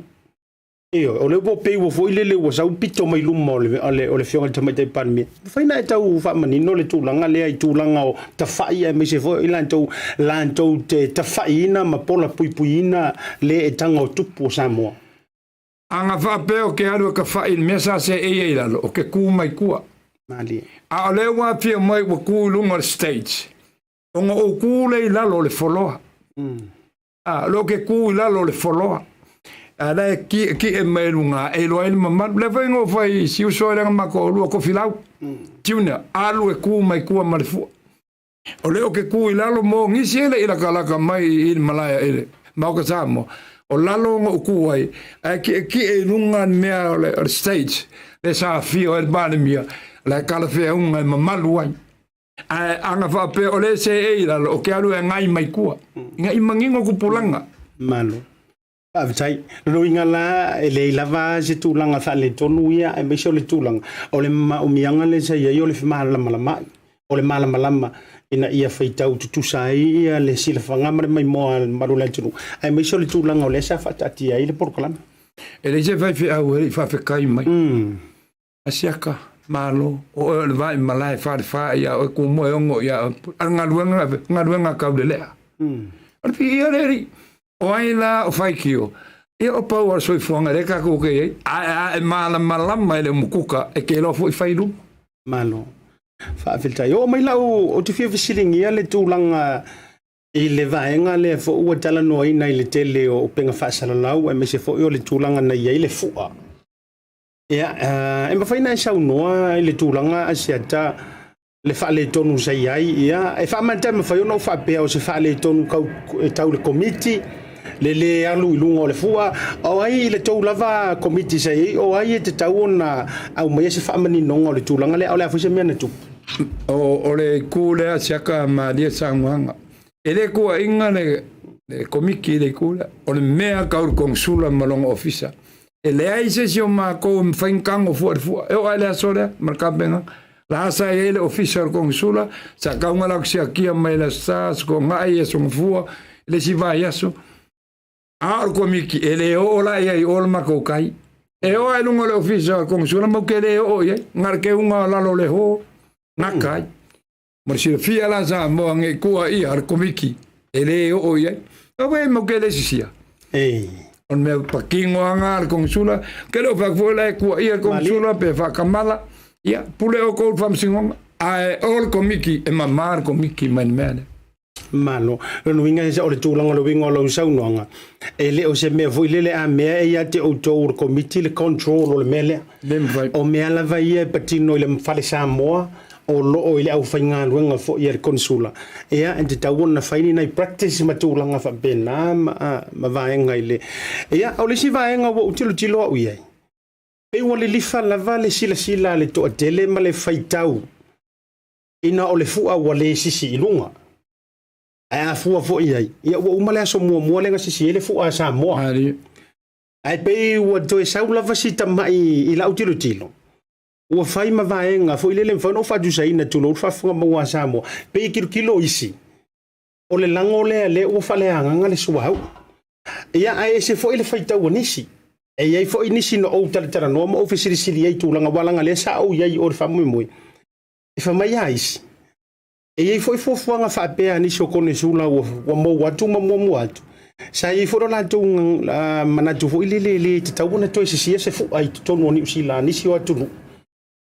Ioe, o lea ua pei ua foi lele ua sau pito mai luma o le, o le, o le Afioga i le Tamaitai Palemia. Mafai ona e tau faamanino le tulaga lea i tulaga o tafai aemaise foi o i latou, latou te tafaiina ma pola puipuiina le etaga o tupu o Samoa. A na faapea o ke alu e ka fa'i i le mea sa seei ai i lalo, o ke kū mai tua. Malie. A o lea ua afio mai ua kū i luga o le stage, ona ou kū lea i lalo o le foloa. A, o lea ou ke kū i lalo o le foloa. A la e ki'eki'e mai luga e iloa ai le mamalu. Lea foi na ou fai i si uso lea na matou lua Kofilau, Junior, alu e kū mai tua ma le fua. O lea ou ke kū i lalo mo nisi e le i lakalaka mai i le malae i le Maoka Samoa. O lalo na ou kū ai, ae ki'eki'e i luga le mea o le, o le stage, lea sa afio ai le Palemia, la e talafeauga e mamalu ai. Ae ana faapea o lea e seei i lalo, o ke alu e agai mai tua. Ina i manino tupulaga. Malo. Faafetai. Lona uiga la, e leai lava se tulaga faaletonu ia, aemaise o le tulaga o le maomiaga lea sa i ai o le femalamalamaai, o le malamalama ina ia faitau tutusa ai ia le silafaga ma le maimoa a le mamalu o le atunuu, aemaise o le tulaga o lea sa faataatia ai le polokalame. E leai se faifeau e le i faafetai mai. Asiaka, Malo, o oe o le vaai malae falefa ia oe kumua e ogo ia oe. A le galuega, galuega taulelea. O le piia le alii. O ai la o faitio? Ia o pau o le soifuaga lea tatou te i ai. Ae a e malamalama i le umukuka, e te iloa foi fai i luma. Malo. Faafetai. Oo mai lau, ou te fia fesiligia le tulaga. I le vaega lea foi ua talanoaina i le tele o upega faasalalau aemaise foi o le tulaga na i ai le fua. Ia, e mafai ona e saunoa i le tulaga Asiata le faaletonu sa i ai, ia, e faamata e mafai ona ou faapea o se faaletonu kau, e tau le komiti, le lē alu i luga o le fua, o ai i le tou lava komiti sa i ai, o ai e tatau ona aumaia se faamaninoga o le tulaga lea, a o le a foi se mea na tupu? O, o le itu lea siaka malie saunoaga. E le tuuaiga le, le komiti i le itu lea. O le mea tau le konesula ma lona ofisa. E leai se isi o matou e mafai ona tago fua i le fua. E oo lava i le aso lea ma le tapenaga. La sa i ai le ofisa o le konesula, sa tau ona latou siakia mai le Aso Sa, Aso Toonai, Aso Gafua, le isi vaiaso. A o le komiti, e le oo la i ai i o le matou tai. E oo lava i luga o le ofisa o le konesula matou te le oo i ai. Na o le keuga o lalo o le hall, gata ai. Mo le silafia la Samoa nei tuuaia a le Komiti e le oo i ai. Aue mau ke le sisia. Ei. O le mea patino lava a le Konisula, ke le o fai atu foi la e tuuaia le Konisula pe faatamala, ia pule outou i le faamasinoga. Ae o le Komiti, e mama le Komiti mai le mea lea. Malo. Lona uiga o le tulaga o le uiga o lau saunoaga, e le o se mea foi lele a mea e ia te outou o le Komiti le control o le mea lea. Le mafai. O mea lava ia e patino i le Fale Samoa, o lo o i le aufaigaluega foi a le Konesula, ia, e tatau ona fai ni nai practice ma tulaga faapena ma, ma vaega i le... Ia, o le isi vaega ua ou tilotilo au i ai, pei ua lilifa lava le silasila a le toatele ma le faitau ina o le fua ua le sisi i luga. Ae a fua foi i ai, ia ua uma le aso muamua lea na sisi ai le fua a Samoa. Ae pei ua toe sau lava si tamai i lau tilotilo, ua fai ma vaega foi lele e mafai ona ou faatusaina, tulou le faafofoga maua a Samoa, pei e tilotilo isi, o le lago lea lea ua faaleagaga le suauu. Ia, ae ese foi le faitau a nisi. E i ai foi nisi na ou talatalanoa ma ou fesilisili ai i tulaga, aua leaga lea sa ou i ai i o i le faamoemoe. E fai mai lava isi, e i ai foi fuafuaga faapea a nisi o konesula ua, ua mou atu ma muamua atu, sa i ai foi lo latou manatu foi lele e le tatau ona toe sisia se fua i totonu o Niu Sila a nisi o atunuu.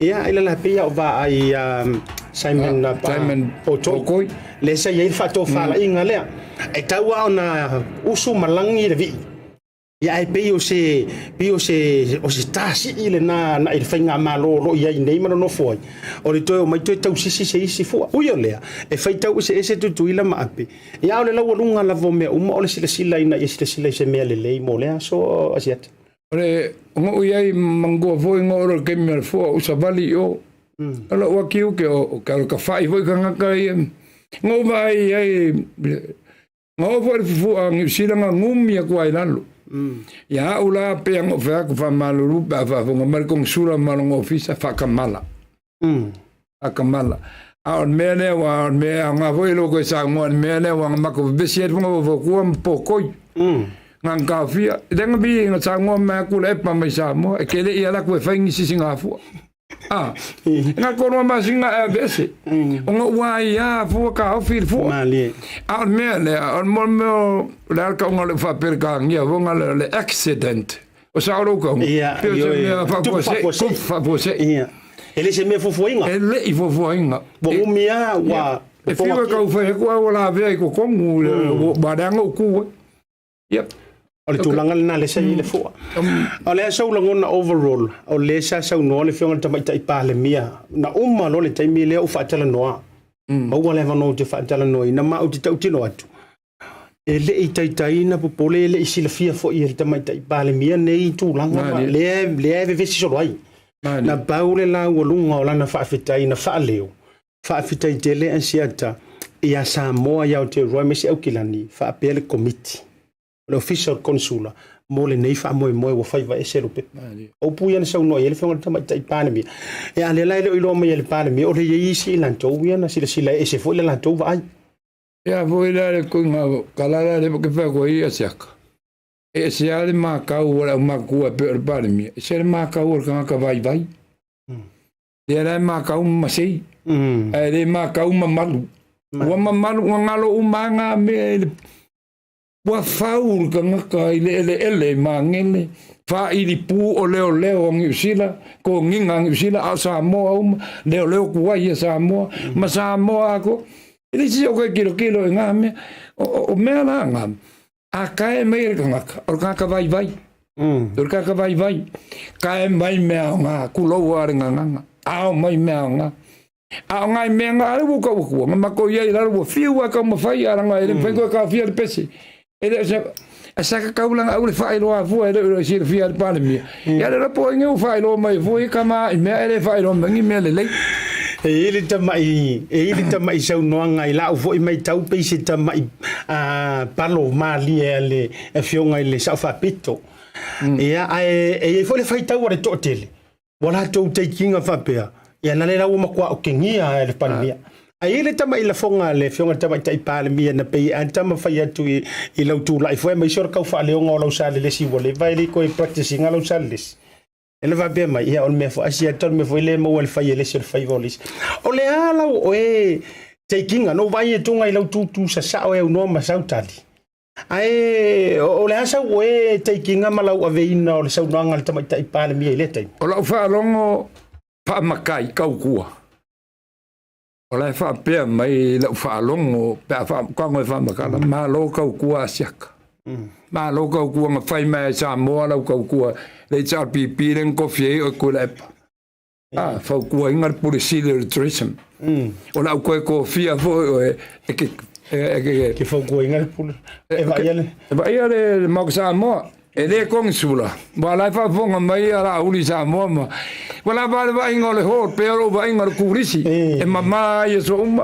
Ia, ai lala pei a o vaai ia Simon, Simon Potoi, lea sa i ai le faatofalaiga lea. E tau lava ona usu ma lagi le vii. Ia ae pei o se pei o se o se tasii lena agai i le faigamalo o lo o i ai nei ma nonofo ai, o le toe omai toe tausisi se isi fua. Ui o lea, e faitau eseese Tutuila ma Ape, ia a o le laualuga lava o mea uma o le silasila ina ia silasila i se mea lelei mo lea aso Asiata. O le go'u i ai manatua foi go'u le taimi o le fua o savali i o. O lou ati uke o ke alo tafa'i foi tagata ia. Go'u vaai i ai Na oo foi le fufu'a a Niu Sila na gumi atu ai i lalo. Ia a'u la pei ona ou fai atu faamalulu pe a faafofoga mai le Konesula ma lona ofisa, faatamala. Faatamala. A o le mea lea aua o le mea e aoga foi e lou toe saunoa i le mea lea aua na matou vevesi ai le fono faufautua ma potoi. Na ona taofia, lea na vi na saunoa mai atu le epa mai Samoa, e te le i alu atu e fai ni sisigafua. A, na tolu masina e aveese. Ona ua ai a fua taofi i le fua. Malie. A o le mea lea, o le mo mea o le a le tauga o le faaperekania foga le, le accident. O sao lou tauga. Ia, Pei o se ioe. mea Tupu faafuasei, faafuasei. tupu faafuasei. Ia. E le se mea fuafuaina. E le i fuafuaina. Ua umi lava, ua E fiu e tau fai atu ai ua lavea i totonu, ua leaga ou tu ai. Yep. O le tulaga lena lea sa i ai le fua. O le a sau lagona overall, o lea sa saunoa le Afioga i le Tamaitai Palemia, na uma loa le taimi lea ou faatalanoa. Maua le avanoa ou te faatalanoaina ma ou te tautino atu, e le i taitaiina popole, e le i silafia foi e le Tamaitai Palemia nei tulaga ma lea, lea e vevesi solo ai. Na pau le laualuga o lana faafetai na faaleo, Faafetai tele Asiata ia Samoa i Aotearoa aemaise Aukilani faapea le Komiti o le Ofisa o le Konesula mo lenei faamoemoe ua faiva ese Lupepe. O upu ia na saunoa i ai le Afioga i le Tamaitai Palemia. Ia a lea la e le o iloa mai e le Palemia o le i ai isi i latou ia na silasila e ese foi le latou vaai. Ia foi la le koinga kala la le ke fai ko ia siaka. E ese lava le makau o le aumakua e pei o le Palemia, ese le makau o le tagata vaivai. Lea la e makau ma masei, ae le makau mamalu. Ua mamalu, ua galo uma lava ngā mea i le... Ua fau le tagata i le eleele i Magele, faaili pū o leoleo a Niu Sila, kogiga a Niu Sila, a o Samoa uma, leoleo tuai a Samoa, ma Samoa atoa. E le isi o koe kilokilo i ngā mea. O, o, o mea la ngā, a kae mai le kangaka, o le kangaka vaivai. O le kangaka vaivai. Kae mai mea o ngā, kulou a le nganganga. Ao mai mea o ngā. A o ngā mea ngā ale ua kau akua, ngā mako ia i lalo ua fiu a kau mawhai a ranga e le mawhai koe ka fia le pese. E le o se, a sa ka kaulanga au le whaeroa afua e le o si le fia le palemia. Ia le rapo inge u whaeroa mai fua i kama i mea e le whaeroa mai ngi mea le lei. E i le tama'i, e i le tama'i saunoaga i la'u foi maitau pei se tama'i a palo malie a le Afioga i le Sao Faapito. Ia, ae e i ai foi le faitau a le toatele, Ua latou teikiga faapea, ia na le la ua matua okegia e le Palemia. Ae i ai le tama'i lafoga a le Afioga i le Tamaitai Palemia na pei a tamafai atu i, i lau tulai foi aemaise o le kau faaleoga o lau salelesi ua leva e le i toe practice ina lau salelesi. E le faapea mai, ia o le mea foi asi atu o le mea foi le maua e le fai e le isi o le faiva o le isi. O le a lau oe teikiga, no vaai e tunga i lau tūtū sasao e aunoa ma sau tali. Ae o le a sau oe teikiga ma lau aveina o le saunoaga a le Tamaitai Palemia i lea taimi? O lau faalogo faamakai kaukua, o la e faapea mai lau faalogo pe a faakago e faamakala, malo kaukua Asiaka. Malo kaukua na fai mai ai Samoa lau kaukua le HRPP le na kofi ai oe Tuilaepa. A, fautuaina le Pule Sili o le Tourism. O le au koe kofia foi oe e ke e ke Ke fautuaina le pule. E vaaia le. E vaaia le le Maoka Samoa. E le konisula. Ua la e faafofoga mai a Laauli Samoa ma ua lava le vaaiga o le hall pei o lou vaaiga o le turisi e mama ai aso uma.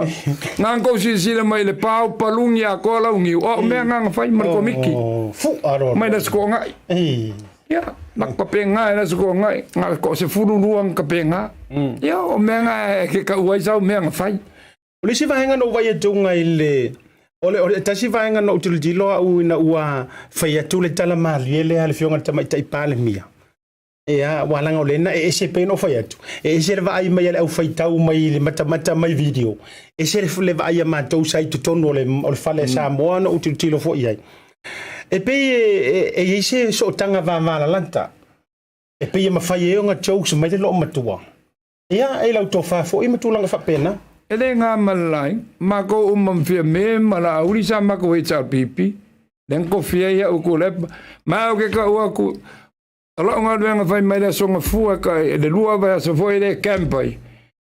Na kou silasila mai i le pao paluni atoa lau niu, o au mea na na fai ma le komiti. Fu'a loa. Mai le aso toagai. Ia, na kapenga e la se toagai, na o se 12 na kapenga. Ia, o mea na e ke kau ai sau mea na fai. O le isi vaega na ou vaai atu i le o le, o le tasi vaega na ou tilotilo au ina ua fai atu le tala malie lea a le Afioga i le Tamaitai Palemia. Ia, aua leaga o lea na e ese pei ona ou fai atu, e ese le vaai mai a le aufaitau mai i le matamata mai video, ese le, le vaai a matou sa i totonu o le, o le fale a Samoa na ou tilotilo foi i ai. E pei e, e, e i ai se sootaga vavalalata, e pei e mafai ai ona jokes mai le loomatua. Ia, e i lau tofa foi ma tulaga faapena. E le ga ma le laina, makou uma ma Fiame ma Laauli sa makou HRPP, lea na kofia ai a'u Tuilaepa, ma au ke ka'u aku, o la'u galuega fai mai le aso gafua ka i le lua vaiaso foi lea e camp ai,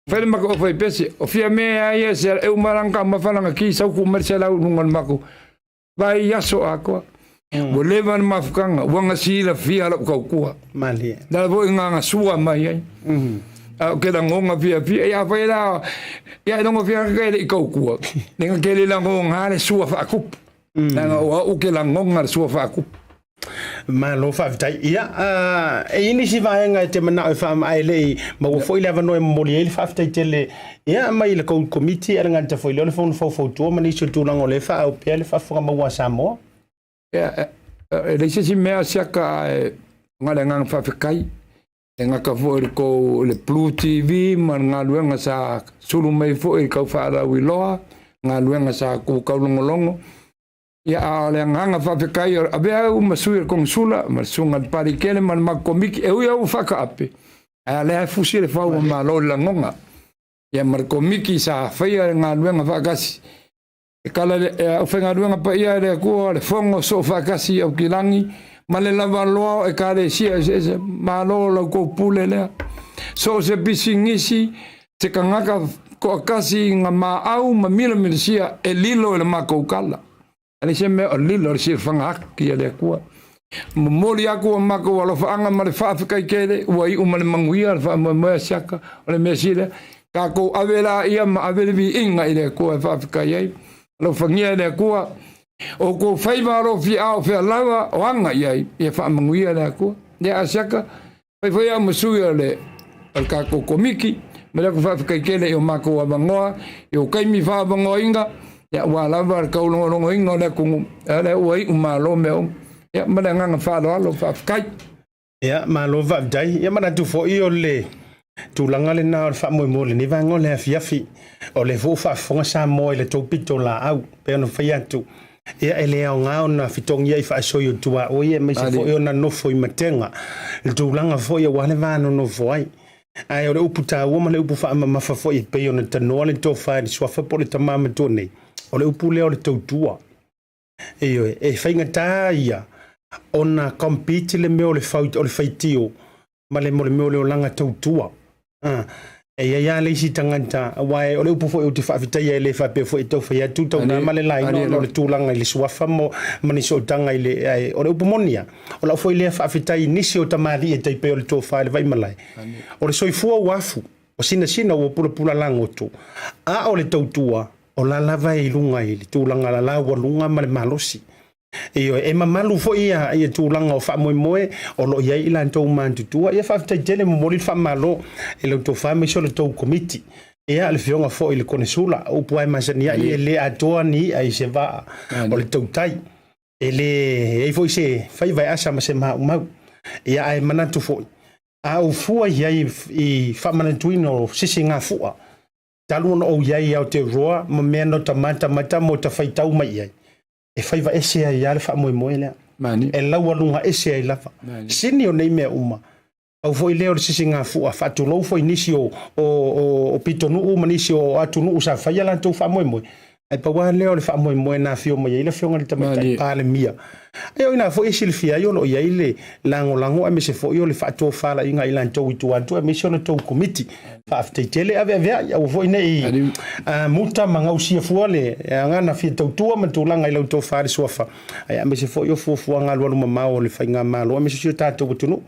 fai le makou fai pese, o Fiame a ia se e uma lana taumafa lana ki sau tuu mai le selau i luga o le makou vaiaso atoa. Ua leva le mafutaga, ua na silafia la'u tautua. Malie. Le ala foi na na sua mai ai. A ou te lagona fiafia, ia afai la, ia e logo fia ke le i tautua. Le na ke le lagona le sua faatupu. Leaga o au ke lagona le sua faatupu. Malo faafetai. Ia, e i ai nisi vaega e te manao e faamaea e le i maua foi le avanoa e momoli ai le faafetai tele ia mai i le kou komiti ae le gata foi lea o le fono faufautua ma nisi o tulaga o lea e faaau pea le faafofoga maua a Samoa. Ia, e leai se isi mea siaka ae na le agaga faafetai. E gata foi i le kou i le Blue TV ma le galuega sa sulu mai foi i le tau faalauiloa, galuega sa tu taulogologo. Ia, a o le agaga faafetai, avea au ma sui o le Konesula, ma le Susuga i le Palikele ma le matou Komiti, e ui au ua faataape, ae a lea e fusi le fau o Malo i le lagona. Ia, ma le Komiti sa faia le galuega faatasi. E kala le e aufaigaluega paia e le Atua, le Fono Soofaatasi i Aukilagi, ma le lavaloa o Ekalesia eseese, malo lau tou pule lea. So o se pisinisi, se tagata toatasi na maau ma milamilisia e lilo i le matou kala. E leai se mea o lilo i le silafaga aki a le Atua. Momoli aku o matou alofaaga ma le faafetai tele ua iu ma le manuia le faamoemoe a siaka o le mea sili lea. Tatou ave laia ma ave le viiga i le Atua e faafetai ai. Alofagia e le Atua outou faiva alofiao fea lava o aga i ai, ia faamanuia le Atua. Ia a siaka, fai foi au ma sui o le o le tatou komiti, ma le aku faafetai tele i o matou avanoa, i o taimi faaavanoaina, ia aua lava le taulogologoina o le atunuu, a lea ua iu malo mea uma. Ia ma le agaga faaaloalo, faafetai. Ia, malo faafetai. Ia manatu foi o le tulaga lena o le faamoemoe o lenei vaega o le afiafi. O lea foi ua faafofoga Samoa i le tou pitolaau, pei ona fai atu, ia e le aoga ona fetogiai faasoi o tuaoi aemaise foi ona nofo i matega, le tulaga foi aua le va nonofo ai. Ae o le upu taua ma le upu faamamafa foi e pei ona tanoa le tofa i le suafa po o le tama matua nei, o le upu lea o le tautua. Ioe, e faigata ia ona compete le mea o le, o le faitio ma le, mo le mea o le olaga tautua. Ah, e i ai lava le isi tagata, aua o le upu foi ou te faafetaia e le faapea foi e tau fai atu tau na ma le laina ona o le tulaga i le suafa mo, ma ni sootaga i le, ae o le upu moni lava, o lau foi lea faafetai i nisi o tamalii e tai pei o le tofa i le Vaimalae. O le soifua ua afu, o sinasina ua pulapula lagoto, a o le tautua, o la lava e i luga i le tulaga laualuga ma le malosi. Ioe, e mamalu foi ia, ia tulaga o faamoemoe o lo o i ai i latou matutua. Ia faafetai tele, momoli le faamalo i lau tofa aemaise o le tou komiti. Ia, le afioga foi i le Konesula, o upu lava e masani ai, e le atoa ni i'a i se vaa o le tautai. E le i ai foi se faiva e asa ma se maumau. Ia, ae manatu foi, a ou fua i ai i faamanatuina o sisigafua, talu ona ou i ai i Aotearoa ma mea na ota matamata ma ota faitau mai i ai, e faiva ese ai lava le faamoemoe lea. Mani. E laualuga ese ai lava. Mani. Sini o nei mea uma, pau foi lea o le sisigafua, faatulou foi nisi o, o, o, o pitonuu ma nisi o atunuu sa faia latou faamoemoe, ae pau lava lea o le faamoemoe na afio mai ai le Afioga i le Tamaitai Palemia. Ae o i ina foi e silafia ai o lo o i ai le lagolago aemaise foi o le faatofalaiga a i latou i tua atu aemaise o le tou Komiti. Faafetai tele, aveaveai, aua foi ne i muta ma gausia fua le agaga fia tautua ma tulaga i lau tofa le suafa, aemaise foi o fuafuaga alualumamao o le faigamalo aemaise o si o tatou atunuu.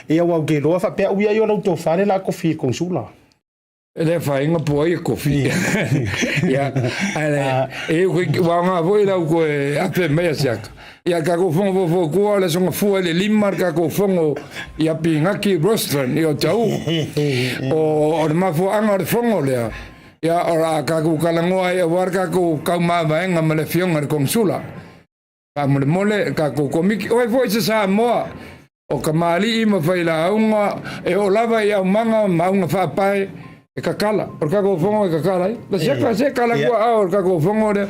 Ia aua ou te iloa faapea au ia o lau tofa lea o le a kofi i le Konesula. E le afaina po ai e kofi. Ia, ae e ua aoga foi lau koe afe mai a siaka. Ia tatou fono foafoatua o le aso gafua i le lima le tatou fono i Apinaki Restaurant i Otahuhu. O, o le mafuaaga o le fono lea, ia o le a tatou talanoa ai aua le tatou taumavaega ma le afioga i le Konesula. Faamolemole le tatou Komiti, o ai foi se Samoa o kamali'i ma failauga e oo lava i aumaga ma auga faapae e kakala. O le tatou fono e kakala ai. Na siaka se kala kua ao o le tatou fono lea.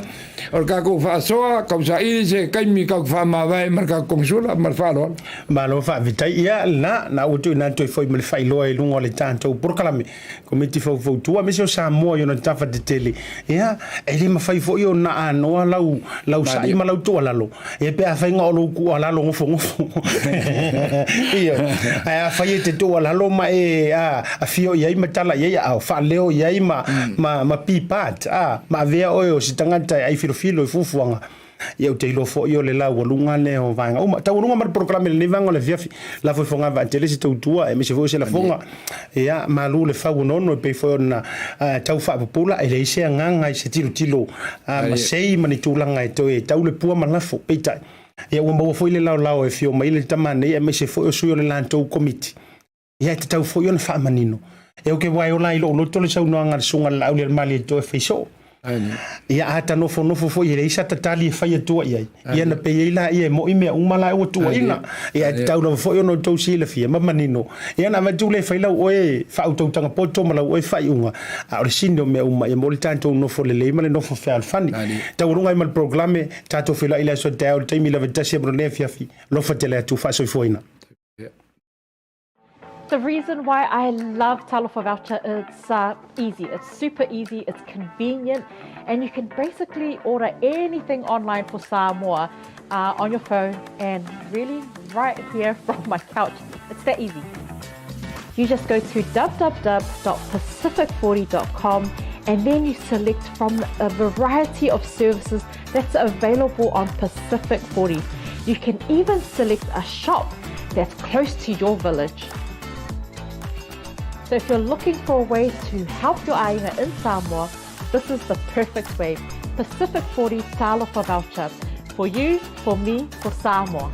O le tatou faasoa, tausaili se taimi tatou faamavae ma le tatou Konesula ma le faaaloalo. Malo faafetai. Ia lena, na ua tuuina atu ai foi ma le faailoa i luga o le tatou polokalame. Komiti Faufautua aemaise o Samoa i ona tafa tetele, ia, e le mafai foi ona anoa lau, lau sa'i ma lau tuualalo, ia pe afai na o lou tuualalo nofonofo. Ioe. Ae afai e te tuualalo ma e a, afio i ai ma tala i ai aao, faaleo i ai ma, ma, ma be part, a, ma avea oe o se tagata e aifilofilo i fuafuaga, Ia ou te iloa foi o le laualuga lea o vaega uma. Taualuga ma le polokalame i lenei vaega o le afiafi. Lafo i Fogavaa tele se tautua aemaise foi o se lafoga. Ia, malu le fau onono e pei foi ona tau faapupula, e leai se agaga i se tilotilo masei ma ni tulaga e toe tau le pua ma lafo. Peitai, ia ua maua foi le laolao e afio mai le tama nei aemaise foi o sui o le latou komiti. Ia e tatau foi ona faamanino. E oke ua e ola ai lou loto le saunoaga a le Susuga i le Laaulialemalietoa e fai soo. Ia a ta nofonofo foi e leai sa ta tali e fai atua i ai. Ia na pei ai laia e moi mea uma la ua tuuaina. Ia e tatau lava foi ona outou silafia ma manino. Ia na avatu lea e fai lau oe faautautaga poto ma lau oe faaiuga. A o le sini o mea uma ia mo le tatou nofo lelei ma le nofo fealofani. Taualuga ai ma le polokalame, tatou feiloai i le aso taeao i le taimi lava e tasi ma le afiafi. Alofa tele atu, faasoifuaina. The reason why I love Talofa Voucher is uh, easy. It's super easy, it's convenient, and you can basically order anything online for Samoa uh, on your phone and really right here from my couch. It's that easy. You just go to www.pacific40.com and then you select from a variety of services that's available on Pacific 40. You can even select a shop that's close to your village. So if you're looking for a way to help your aiga in Samoa, this is the perfect way. Pacific 40 Talofa Voucher. For you, for me, for Samoa.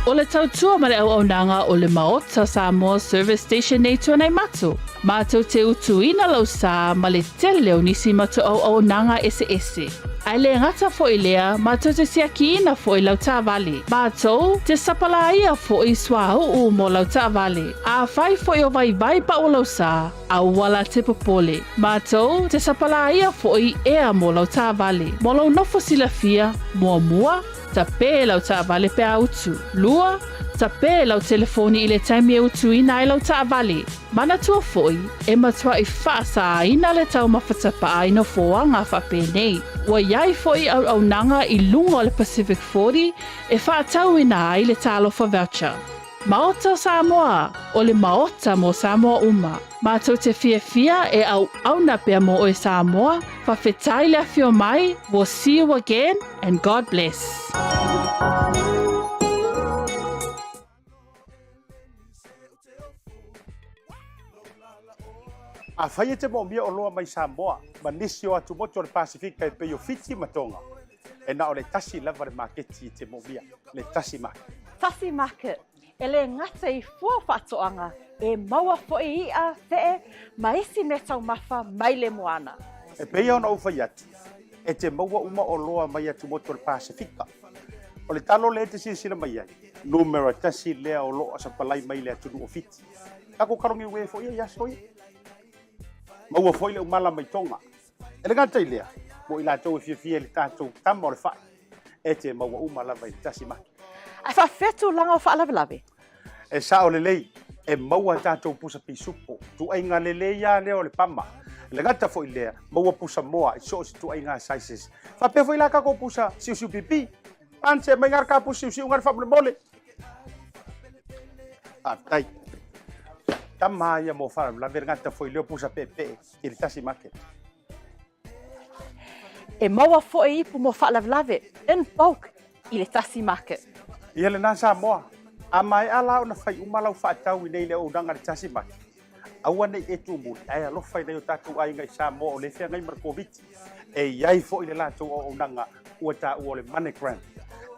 O le tautua ma le auaunaga o le Maota Samoa Service Station nei Tuanaimato, mātou te utuina lau sā ma le tele o nisi matou auaunaga eseese. Ae le gata foi i lea, matou te siakiina foi lau taavale. Matou te sapalaia foi suauu mo lau taavale. Afai foi o vaivai pau o lau sa, aua la te popole. Matou te sapalaia foi ea mo lau taavale. Mo lou nofo silafia, muamua, tapē lau taavale pe a utu. Lua, tapē lau telefoni i le taimi e utuina ai lau taavale. Manatua foi, e matuai faasāina le taumafa tapaa i nofoaga faapenei. Ua i ai foi auaunaga i luga o le Pacific 40 e faatauina ai le Talofa Voucher. Maota o Samoa, o le Maota mo Samoa uma. Matou te fiafia e auauna pea mo oe Samoa, fafetai le afio mai, we'll see you again and God bless. Afai e te moomia oloa mai Samoa ma nisi o atumotu o le Pasifika e pei o Fiti ma Tonga, e na o le tasi lava le maketi e te moomia, le Tasi Market. Tasi Market, e le gata i fua o faatoaga, e maua foi i'a, fe'e, ma isi mea taumafa mai le moana. E pei ona ou fai atu, e te maua uma oloa mai atumotu o le Pasifika. O le talo lea e te silasila mai ai, numera tasi lea o lo o sapalai mai le atunuu o Fiti. Tatou kalogi uē foi ia i aso ia. Maua foi le umala mai Tonga. E le gata i lea, mo i latou e fiafia i le tatou tama o le fai, e te maua uma lava i le tasi maki. Ae faafefea tulaga o faalavelave? E sao lelei, e maua tatou pusa pisupo, tuaiga lelei lava lea o le pama. E le gata foi i lea, maua pusa moa i so o se tuaiga sizes. Faapea foi la tatou pusa siusiu pipi. Ance mai ngā ka pusa siusiu ngā faamolemole. Faafetai. Tama ia mo faalavelave le gata foi lea o pusa peepee i le tasi market. E maua foi ipu mo faalavelave in bulk i le tasi market. Ia lena Samoa, a maea la ona fai uma lau faatau i nei le auaunaga i le tasi market, aua ne i e tuumuli ae alofa i nai o tatou aiga i Samoa o lea e feagai ma le Koviti. E i ai foi le latou auaunaga ua taua o le MoneyGram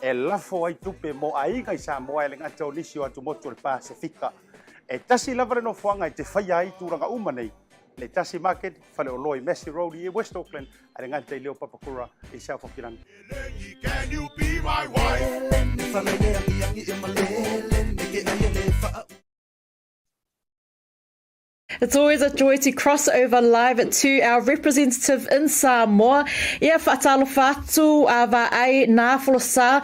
e lafo ai tupe mo aiga i Samoa e le gata o nisi o atumotu o le Pasefika. E tasi lava le nofoaga e te faia ai tulaga uma nei, le Tasi Market, faleoloa i Massey Road i West Auckland, ae le gata i lea o Papakura i South Auckland. It's always a joy to cross over live to our representative in Samoa. Ia whaatalofa atu a vaai nā folosa.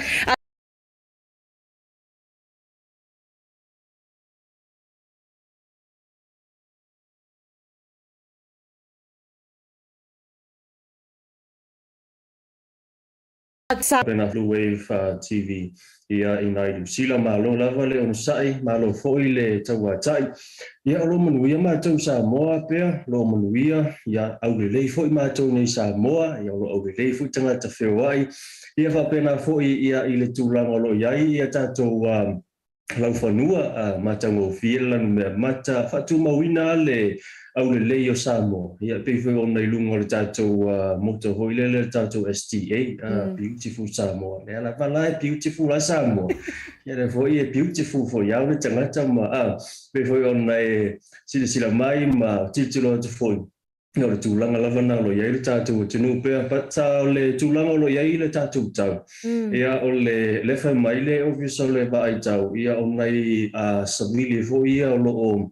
Pena Blue Wave TV ia i nai Niu Sila. Malo lava le onosai, malo foi le tauatai. Ia o lo manuia matou Samoa pea, lo manuia, ia aulelei foi matou nei Samoa, ia o lo aulelei foi tagata feoai. Ia faapena foi ia i le tulaga o lo o i ai ia tatou laufanua a matagofie le lanumea mata, faatumauina le aulelei o Samoa, ia e pei foi ona i luga o le tatou motto foi lele le tatou STA, Beautiful Samoa. Lea lava la e beautiful a Samoa, ia lea foi e beautiful foi au le tagata ma a, pei foi ona e silasila mai ma tilotilo atu foi O le tulaga lava na o lo o i ai le tatou atunuu pea, but o le tulaga o lo o i ai le tatou tau, ia o le lea fai mai le Ofisa o le Vaai Tau, ia o nai savili foi ia o lo o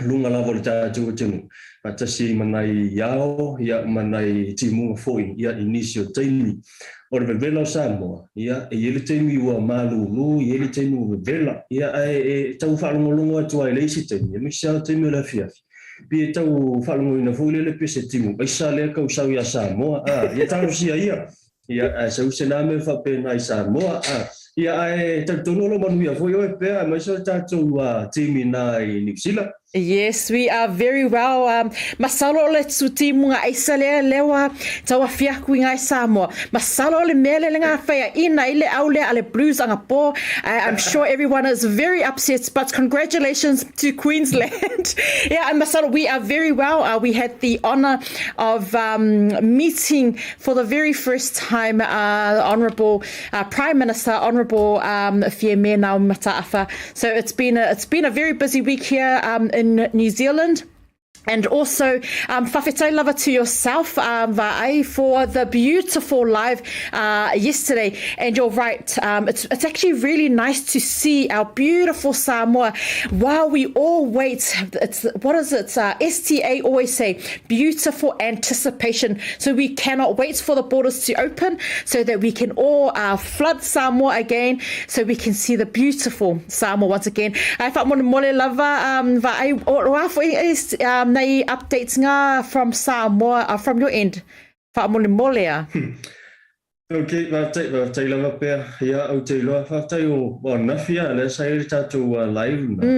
luga lava o le tatou atunuu, faatasi ai ma nai ao ia ma nai timuga foi ia i nisi o taimi. O le vevela o Samoa, ia e i ai le taimi ua malūlū, e i ai le taimi ua vevela, ia ae e tau faalogologo atu lava i le isi taimi, aemaise lava le taimi o le afiafi. Pei e tau faalogoina foi lele pe se timu aisa lea kau sau ia Samoa a ia talosia ia ia ae sau se na mea faapena i Samoa a ia ae talitonu o lo manuia foi oe pea aemaise o le tatou team i na i Niu Sila. Yes, we are very well. Um, masalo o le timuga aisa lea lea ua tauafi aku i ngai Samoa. Masalo o le mea lea le ngā whaia ina i le au lea a le Blues anga pō. I'm sure everyone is very upset, but congratulations to Queensland. yeah, and masalo, we are very well. Uh, we had the honour of um, meeting for the very first time uh, Honourable uh, Prime Minister, Honourable um, Fiame Mata'afa. So it's been a, it's been a very busy week here um, in New Zealand. And also, fa'afetai lava to yourself, Va'ai, for the beautiful live yesterday. And you're right, it's, it's actually really nice to see our beautiful Samoa while we all wait. It's, what is it? STA always say, beautiful anticipation. So we cannot wait for the borders to open so that we can all flood Samoa again, so we can see the beautiful Samoa once again. Ai whaamolemole lava, Va'ai, o a foi nei updates ngā from Samoa, from your end. Whaamolemole a. Ok, faafetai, faafetai lava pea. Ia, ou te iloa, faafetai o, o ananafi a, lea sa i ai le tatou live na.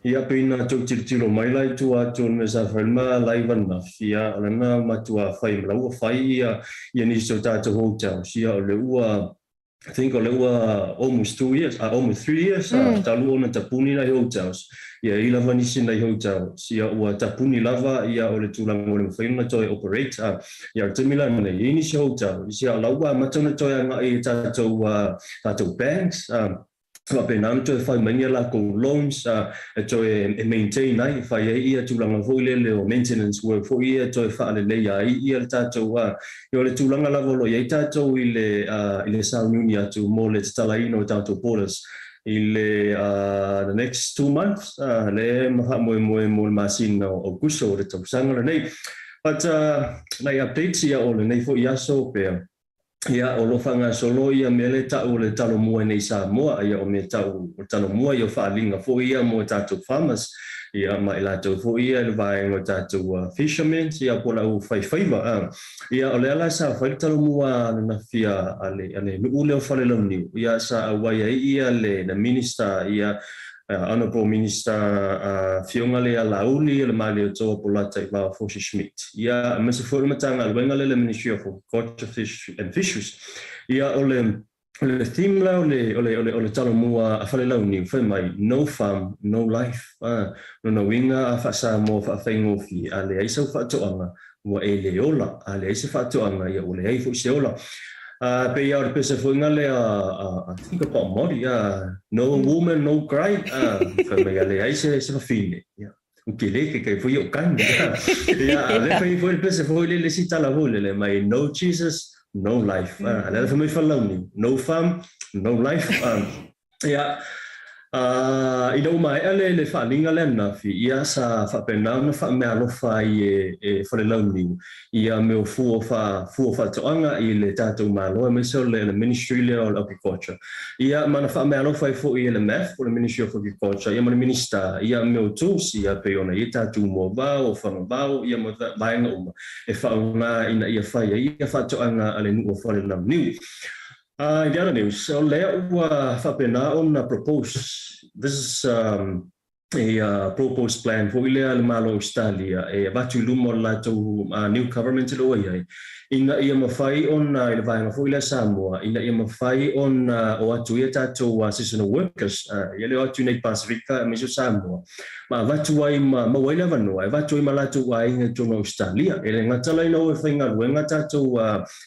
Ia, pei na tou tilotilo mai la i tua atu o le mea sa fai le ma live ananafi, ia, o lena matua fai ma la ua fai ia, ia nisi o tatou hotels, ia, o lea ua, I think o lea ua almost 2 years, almost 3 years, talu ona tapuni nai hotels. Ia, i lava nisi nai hotels, ia, ua tapuni lava, ia, o le tulaga ua le mafai ona toe operate. Ia, o le taimi lenei, e i ai nisi hotel, ia, o la ua amata ona toe agai i tatou banks, faapena ona toe fai mai ni a latou loans e toe e maintain ai, e fai ai ia tulaga foi lele o maintenance work foi ia e toe faaleleia ai ia le tatou ia o le tulaga lava o lo o i ai tatou i le sauniuni atu mo le tatalaina o tatou borders i le the next 2 months, le ma faamoemoe mo le masina o Aokuso o le tausaga lenei. But nai updates ia o lenei foi aso pea. Ia, o lo o faagasolo ia mea le ta'u o le Talomua nei Samoa, ia, o mea ta'u o le Talomua, ia, o faaaliga foi ia mo tatou farmers, ia, ma i latou foi ia i le vaega o tatou fishermen, ia, po o le aufaifaiva. Ia, o lea la sa fai le Talomua ananafi a le nuu lea o Falelauniu, ia, sa auai ai ia le Minister, ia, Honourable Minister, Afioga lea Laauli le Malietoa Polataivao Fosi Schmidt. Ia, aemaise foi o le Matagaluega lea, le Ministry of Agriculture, Fish and Fisheries. Ia, o le theme la o le Talomua a Falelauniu fai mai, "No farm, no life." Lona uiga a faa-Samoa faafaigofie, a leai sau faatoaga, ua e le ola. A leai se faatoaga, ia, ua leai foi se ola. Pei lava o le pese foi lea a think about Māori, "No woman, no cry." Fai mai a leai se fafine, ia, ua tele ke kai foi o kani. Ia, a le fai foi le pese foi le isi tala foi lele mai, "No Jesus, no life." A lea fai mai Falelauniu, "No farm, no life." Ia, ina ua maea le faaaliga lea ananafi, ia, sa faapena ona faameaalofa ai e Falelauniu ia mea o fua faatoaga i le tatou Malo, aemaise o le Ministry lea o le Agriculture. Ia, ma na faameaalofa ai foi e le MAF, o le Ministry of Agriculture, ia, ma le Minister, ia, mea o tools, ia, pei ona i ai tatou moavao, o fagavao, ia, ma vaega uma e faaaoga ina ia fai ai ia faatoaga a le nuu o Falelauniu. In the other news, o lea ua faapena ona propose, this is a proposed plan foi lea a le Malo Australia e avatu i luma o le latou new government o lo o i ai, ina ia mafai ona i le vaega foi lea Samoa, ina ia mafai ona o atu ia tatou seasonal workers, ia le o atu nei Pasifika aemaise o Samoa, ma avatu ai ma maua ai le avanoa e avatu ai ma latou aiga i totonu o Australia. E le gata la ina o e faigaluega tatou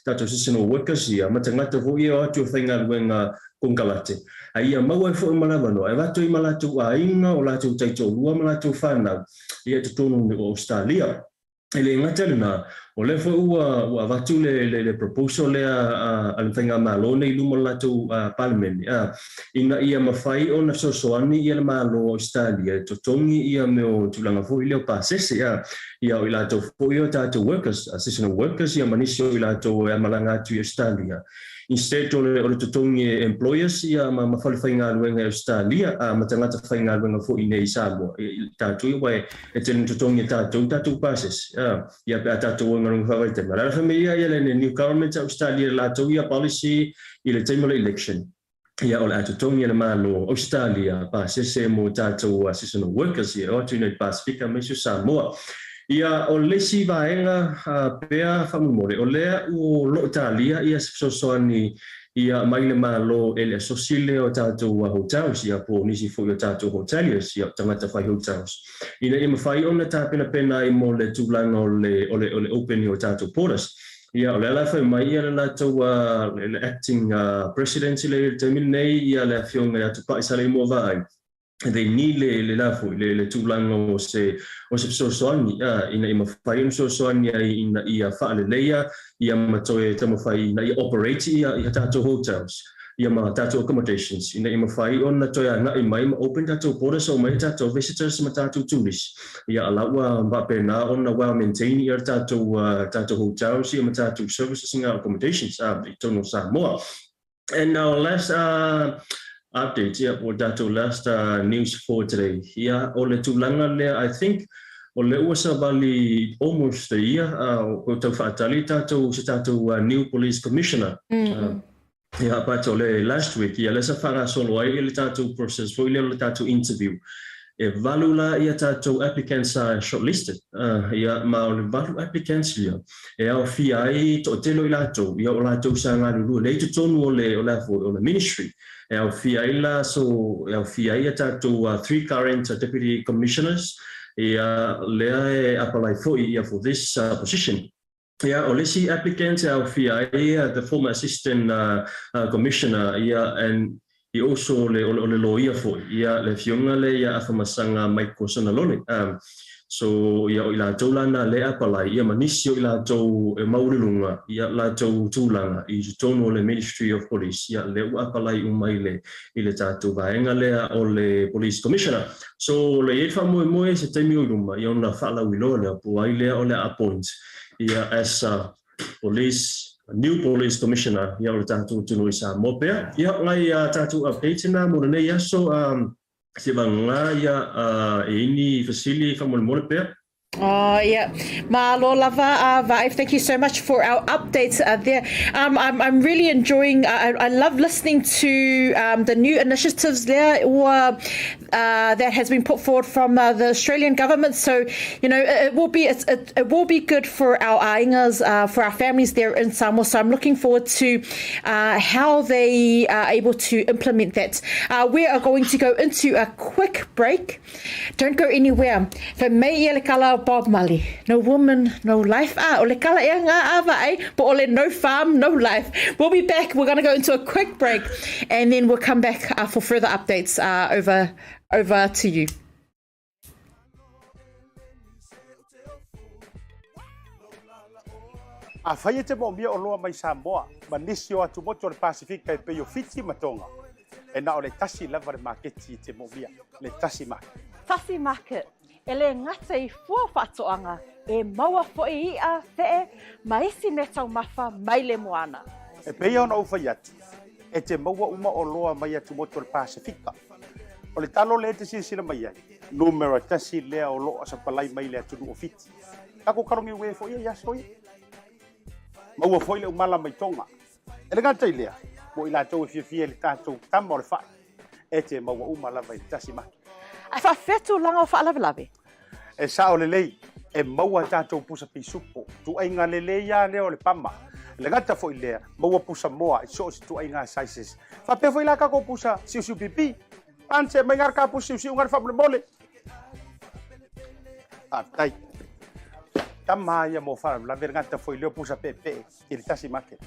seasonal workers ia ma tagata foi ia o atu e faigaluega konekarate, a ia maua ai foi ma le avanoa e avatu ai ma latou aiga, o latou taitoalua ma latou fanau ia i totonu o Australia. E le gata lena, o lea foi ua avatu le proposal lea a le Faigamalo nei i luma o le latou Palemene, ina ia mafai ona fesoasoani ia le Malo o Australia e totogi ia mea o tulaga foi lea o pasese, ia, o i latou foi o tatou workers, seasonal workers, ia, ma nisi o i latou e amalaga atu i Australia. Instead o le totogi e employers, ia, ma fale faigaluega e Australia, ma tagata faigaluega foi nei i Samoa, i tatou ia, ua e tele totogi e tatou pasese, ia, pe a tatou o i galuega faavaitaimi. A o le fai mai ia le new government a Australia, latou ia policy i le taimi o le election, ia, o le a totogi e le Malo Australia pasese mo tatou seasonal workers ia o atu i nei Pasifika aemaise o Samoa. Ia, o le isi vaega pea faamolemole, o lea ua loo talia ia se fesoasoani ia mai le Malo e le asosi lea o tatou hotels, ia, po o nisi foi o tatou hoteliers, ia, tagata fai hotels, ina ia mafai ona tapenapena ai mo le tulaga o le opening o tatou borders. Ia, o lea la fai mai ia le latou le acting president i le taimi lenei, ia, le afioga ia Tupai Saleimoa Vaai. They need le le la foi le le tulaga o se o se fesoasoani ina ia mafai ona fesoasoani ai ina ia faaleleia ia ma toe taumafai ina ia operate ia ia tatou hotels ia ma tatou accommodations ina ia mafai ona toe agai mai ma open tatou borders oo mai tatou visitors ma tatou tourists ia a la ua faapena ona well maintain ia tatou tatou hotels ia ma tatou services ma accommodations i totonu o Samoa. And our last update, ia, po o tatou last news for today, ia, o le tulaga lea, I think, o lea ua savali almost a year o tau faatali tatou se tatou new police commissioner. Ia, but o le last week, ia, lea sa faagasolo ai le tatou process foi lea o le tatou interview. E valu la ia tatou applicants sa shortlisted, ia, ma o le valu applicants ia, e aofia ai toatele o i latou, ia o latou sa galulue lea i totonu o le o le a foi o le ministry. E aofia ai la so e aofia ai ia tatou 3 current deputy commissioners ia lea e apalai foi ia for this position. Ia o le isi applicant e aofia ai the former assistant commissioner ia and He also o le, o le lawyer foi, ia, le afioga lea ia Afamasaga Michael Sonalole. So, ia, o i latou la na lea apalai, ia ma nisi o i latou e maualuluga, ia, latou tulaga i totonu o le Ministry of Police, ia, lea ua apalai uma i le, i le tatou vaega lea o le Police Commissioner. So, o le i ai le faamoemoe se taimi o i luma, ia, ona faalauiloa lea, po o ai lea o le a appoint, ia, as a Police, New Police Commissioner ia o le tatou atunuu i Samoa pea. Ia, ngai a tatou update na mo lenei aso, se vagana ia e ini fesili faamolemole pea. Oh, yeah. Malo lava, Vaif. Thank you so much for our updates there. I'm really enjoying, I love listening to the new initiatives there or that has been put forward from the Australian government. So, you know, it, it will be it, it, it will be good for our aingas, for our families there in Samoa. So I'm looking forward to how they are able to implement that. We are going to go into a quick break. Don't go anywhere. For mei ia le kala o Bob Marley. No woman, no life. Ah, o le kala ea ngā ava ai, po ole no farm, no life. We'll be back. We're going to go into a quick break and then we'll come back for further updates over, over to you. Afai e te moomia oloa mai Samoa ma nisi o atumotu o le Pasifika e pei o Fiti ma Tonga, e na o le tasi lava le maketi e te moomia, le Tasi Market. Tasi Market, e le gata i fua faatoaga, e maua foi i'a, fe'e, ma isi mea taumafa mai le moana. E pei ona ou fai atu, e te maua uma oloa mai atumotu o le Pasefika. O le talo lea e te silasila mai ai, numera tasi lea o loo sapalai mai le atunuu o Fiti. Takou kalogi uē foi ia i aso ia. Maua foi le umala mai Tonga. E le gata i lea, mo i latou e fiafia i le tatou tama o le fai, e te maua uma lava i le tasi maki. Ae faafefea tulaga o faalavelave? E sao lelei, e maua tatou pusa pisupo, tuaiga lelei a lea o le pama. E le gata foi lea, maua pusa moa i so o se tuaiga sizes. Faapea foi la tatou pusa siusiu pipi. Ance mai ngara ka pusa siusiu ngara faamolemole. Faafetai. Tama ia mo faalavelave le gata foi lea o pusa peepee i le tasi market.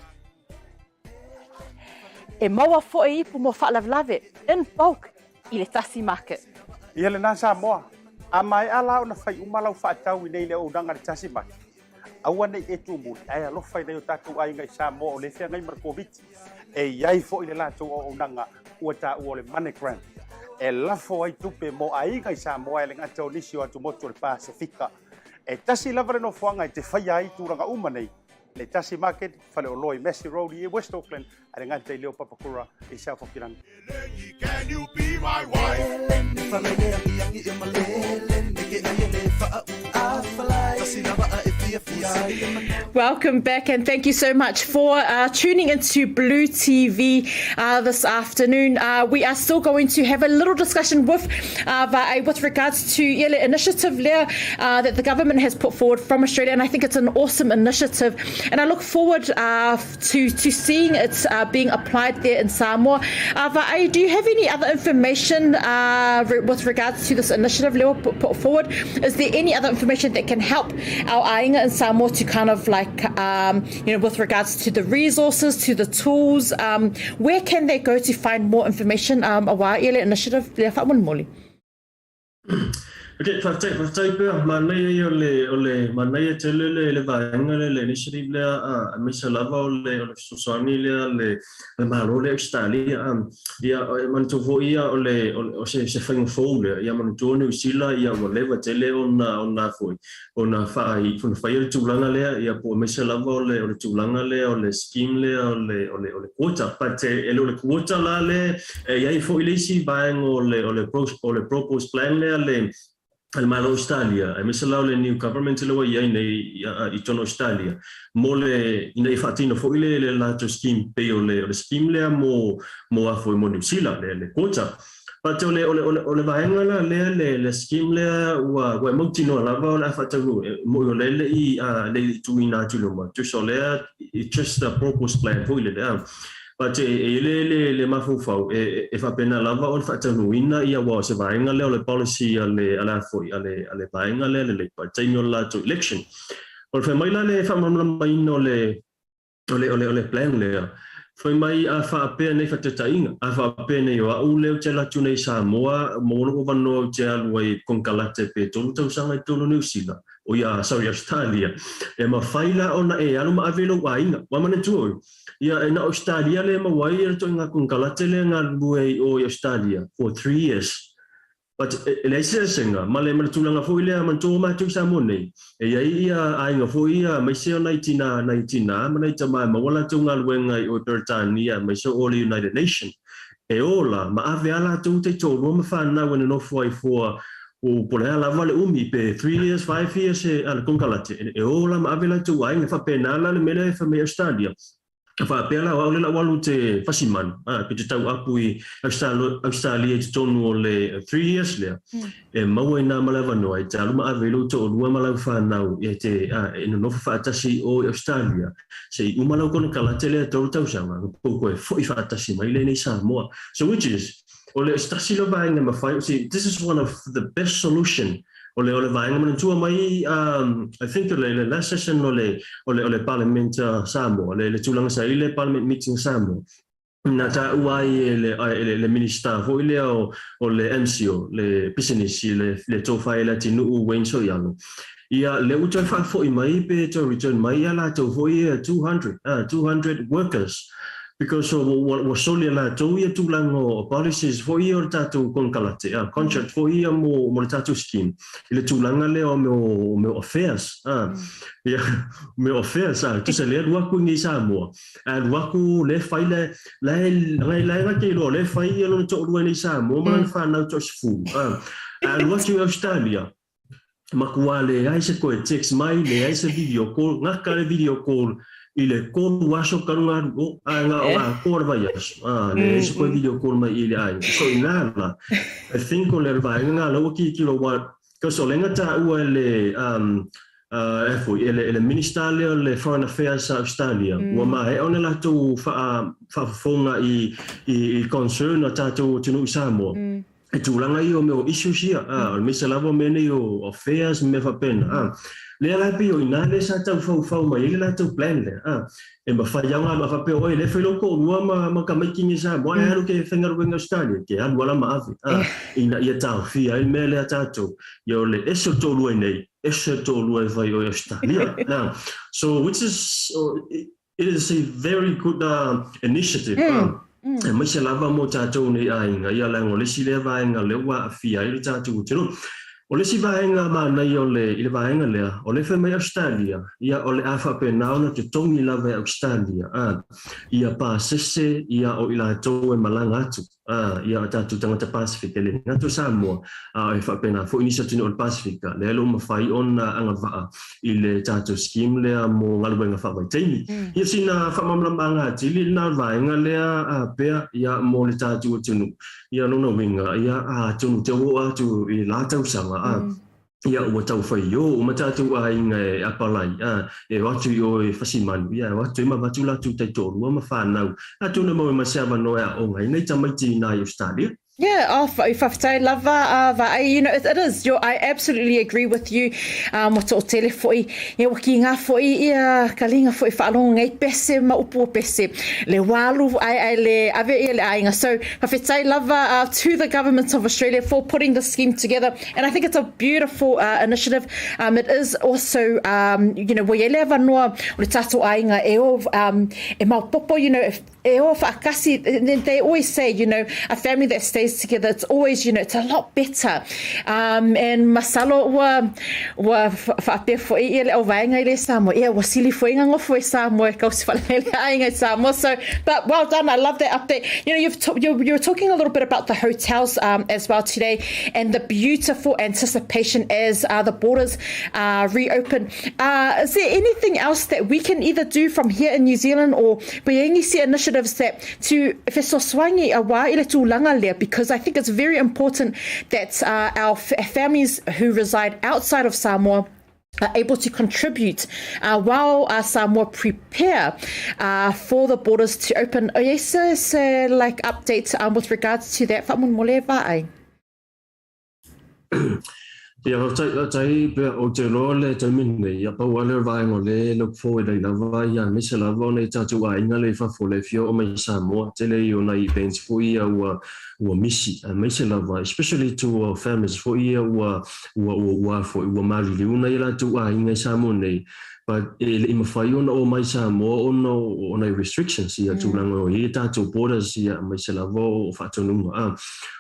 E maua foi ipu mo faalavelave in bulk i le tasi market. Ia lena Samoa, a maea la ona fai uma lau faatau i nei le auaunaga i le tasi market, aua nei e tumuli ae alofa i nai o tatou aiga i Samoa o lea e feagai ma le Koviti. E i ai foi le latou auaunaga ua taua o le MoneyGram e lafo ai tupe mo aiga i Samoa e le gata o nisi o atumotu o le Pasefika. E tasi lava le nofoaga e te faia ai tulaga uma nei, le Tasi Market, faleoloa i Massey Road i West Auckland, a le gata i leo Papakura i South Hokiland. Welcome back and thank you so much for uh, tuning into Blue TV uh, this afternoon. Uh, we are still going to have a little discussion with uh, Va'ai with regards to yeah, the initiative lea, uh, that the government has put forward from Australia, and I think it's an awesome initiative. And I look forward uh, to, to seeing it uh, being applied there in Samoa. Uh, Va'ai, do you have any other information uh, re with regards to this initiative lea put, put forward? Is there any other information that can help our aiga? in Samoa to kind of like, um, you know, with regards to the resources, to the tools, um, where can they go to find more information um, aua ia le initiative lea faamolemole? Ok, faafetai, faafetai pea. Manaia ia o le, o le, manaia tele le, le vaega lea, le initiative lea, aemaise lava o le, o le fesoasoani lea a le, a le Malo lea Ausetalia. Ia, e manatua foi ia o le, o, o se, se faiga fou lea, ia manatua Niu Sila, ia ua leva tele ona, ona foi, ona faai, ona faia le tulaga lea, ia po o aemaise lava o le, o le tulaga lea o le scheme lea o le, o le, o le quota. But e le o le quota la le, e i ai foi le isi vaega o le, o le, o le proposed plan lea le, a le Malo o Ausetalia, aemaise la o le new government lea ua i ai nei i totonu o Ausetalia, mo le, ina ia faatino foi le, le latou scheme pei o le, o le scheme lea mo, mo a foi mo Niu Sila, le, le quota. But o le, o le, o le, o le vaega la lea, le, le scheme lea ua, ua e mautinoa lava o le a faataunuu, e moi o lea e le i, uh, le i tuuina atu i luma. Tusa o lea, it's just a proposed plan foi lele, a. But e, e i le, le, le mafaufau, e, e faapena lava o le faataunuuina ia aua o se vaega lea o le policy a le, a le a foi, a le, a le vaega lea le Labour, i le taimi o le latou election. O le fai mai la le faamalamalamaina o le, O le, o le, o le plan lea. Fai mai a faapea nei faataitaiga, a faapea nei o au lea ou te alu atu nei i Samoa, maua lou avanoa ou te alu ai i konekarate pe tolu tausaga i totonu o Niu Sila, o ia, sorry, Australia, e mafai la ona e alu ma ave i lou aiga. Ua manatua oe, ia, e na o Australia lea e maua ai le ituaiga konekarate lea e galulue ai i o i Australia for three years. But e leai se eseesega, ma le, ma le tulaga foi lea, manatua o matou i Samoa nei, e i ai ia aiga foi ia, aemaise o nai tina, nai tina ma nai tama e maua latou galuega i o i Peretania, aemaise o le United Nation, e ola ma ave a latou taitoalua ma fanau e nonofo ai for o po o le a lava le umi, pe three years, five years e, a le konekarate, e ola ma ave latou aiga, e faapena la le mea lea e fai mai ai Australia. Ka faapea la, o au lea la ua alu te fasimanu, a, pe te tauapu i Ausetalia i totonu o le three years lea, e maua i nā ma le avanoa e te alu ma ave i lou toalua ma lau whanau e te, a, e nonofo whaatasi i o i Australia, se i uma lau konekalate lea tolu tausaga, ka pou koe fo'i whaatasi mai lenei Samoa. So which is, o le se tasi lea o vaega e mawhai, see, this is one of the best solution O le, o le vaega manatua mai, um, I think o le, le last session o le, o le, o le Parliament Samoa, le, le tulaga sa i le Parliament meeting Samoa, na taua ai e le, e le, le Minista foi lea o, o le MCO, le pisinisi, le, le tofa e le atinuu Wayne Soialo. Ia, lea ua toe faafoi mai pe toe return mai ia latou foi ia 200, 200 workers because o, ua, ua soli e latou ia tulaga o policies foi ia o le tatou konekarate, contract foi ia mo, mo le tatou scheme, i le tulaga lea o mea o, mea o affairs, ia, mea o affairs, tusa lea alu aku i nei Samoa, alu aku lea fai le, la e, la e, la e na te iloa, lea fai ia lona toalua i nei Samoa ma lana whanau toasefulu, alu atu i Australia, Makuā leai se koe text mai, leai se video call, ngaka le video call i le kolu aso talu ngā o, a ngā o ngā koa le vaiaso, a leai se koe video call mai i le aiga. So inā la, I think o le vaega ngā laua ki ki lo wa, cause o le nga tāua e le, um, e foi, e le, e le Minister lea o le Foreign Affairs a Australia, ua maea ona latou wha, whaafofoga i, i, i concern a tātou atunuu i Samoa. E tulaga ia o mea o issues ia, ā, o le misa lava o mea nei o affairs ma mea faapena, ā. Lea la e pei o i ina lea sa tau faufau mai ai le latou plan lea, ā. E mafai lava ona faapea, oi, lea e fai lou toalua ma, ma tamaiti nei Samoa, ae alu ke faigaluega i Australia, ke alu ala ma ave, ā, ina ia taofia ai le mea lea a tatou, ia o le ese o le toalua i nei, ese o le toalua e fai i o i Australia, ā. So, which is, It is a very good initiative, aemaise lava mo tatou nei aiga, ia leaga o le isi lea vaega lea ua aafia ai le tatou atunuu. O le isi vaega manaia o le, i le vaega lea, o lea e fai mai Australia, ia o le a faapena ona totogi lava e Australia, ia pasese ia o i latou e malaga atu. Ā, ia o tatou tagata Pasifika, e le gata o Samoa, a e faapena foi nisi atunuu o le Pasifika, lea e le o mafai ona agavaa i le tatou scheme lea mo galuega faavaitaimi. Ia sina faamalamalamaga atili lena vaega lea a pea ia mo le tatou atunuu. Ia lona uiga, ia atonu te oo atu i la tausaga, ā, Ia, ua tau whai o uma tatou aiga e apalai, a, e o atu i o e whasimanu, ia, e o atu e ma vatu latu tai toalua ma whanau, atonu e maua mai se avanoa e aoga ai nei tamaiti ina i Australia. Yeah, oh, faafetai lava a Vaai, you know, it is, you're, I absolutely agree with you, ua toʻatele foʻi, ia ua kiga foʻi ia kaliga foʻi faalogo nei pese ma upu o pese, le ua alu ae ae le ave ia le aiga. So, faafetai lava to the Government of Australia for putting this scheme together, and I think it's a beautiful initiative. It is also, you know, ua iai le avanoa o le tatou aiga e o, e maopopo, you know, if, E o whaakasi, and then they always say, you know, a family that stays together, it's always, you know, it's a lot better. And masalo ua, ua whaapea fo'i ia le auvaenga i le Samoa. Ia, ua sili fo'i ngā ngofo i Samoa e kausi whalele le aiga i Samoa. So, but well done, I love that update. You know, you've you, you were talking a little bit about the hotels as well today and the beautiful anticipation as the borders reopen. Is there anything else that we can either do from here in New Zealand or pe i ai nisi initiatives that to fesoasoani aua i le tulaga lea because I think it's very important that our families who reside outside of Samoa are able to contribute while Samoa prepare for the borders to open. O i ai se, se like update with regards to that faamolemole e vaai? Ia, faafetai, faafetai pea, ou te iloa le taimi lenei, ia pau lava lea o le vaega o lea e look forward ai lava, ia aemaise lava o nai tatou aiga lea i fafo lea e fia oo mai i Samoa, tele ia o nai events foi ia ua, ua misi, aemaise lava, especially to our families foi ia ua, ua, ua, ua foi, ua maliliu nai a latou aiga i Samoa nei, But e le i mafai ona oo mai Samoa ona o nai restrictions ia tulaga o i ai tatou borders ia aemaise lava o faatonuga. A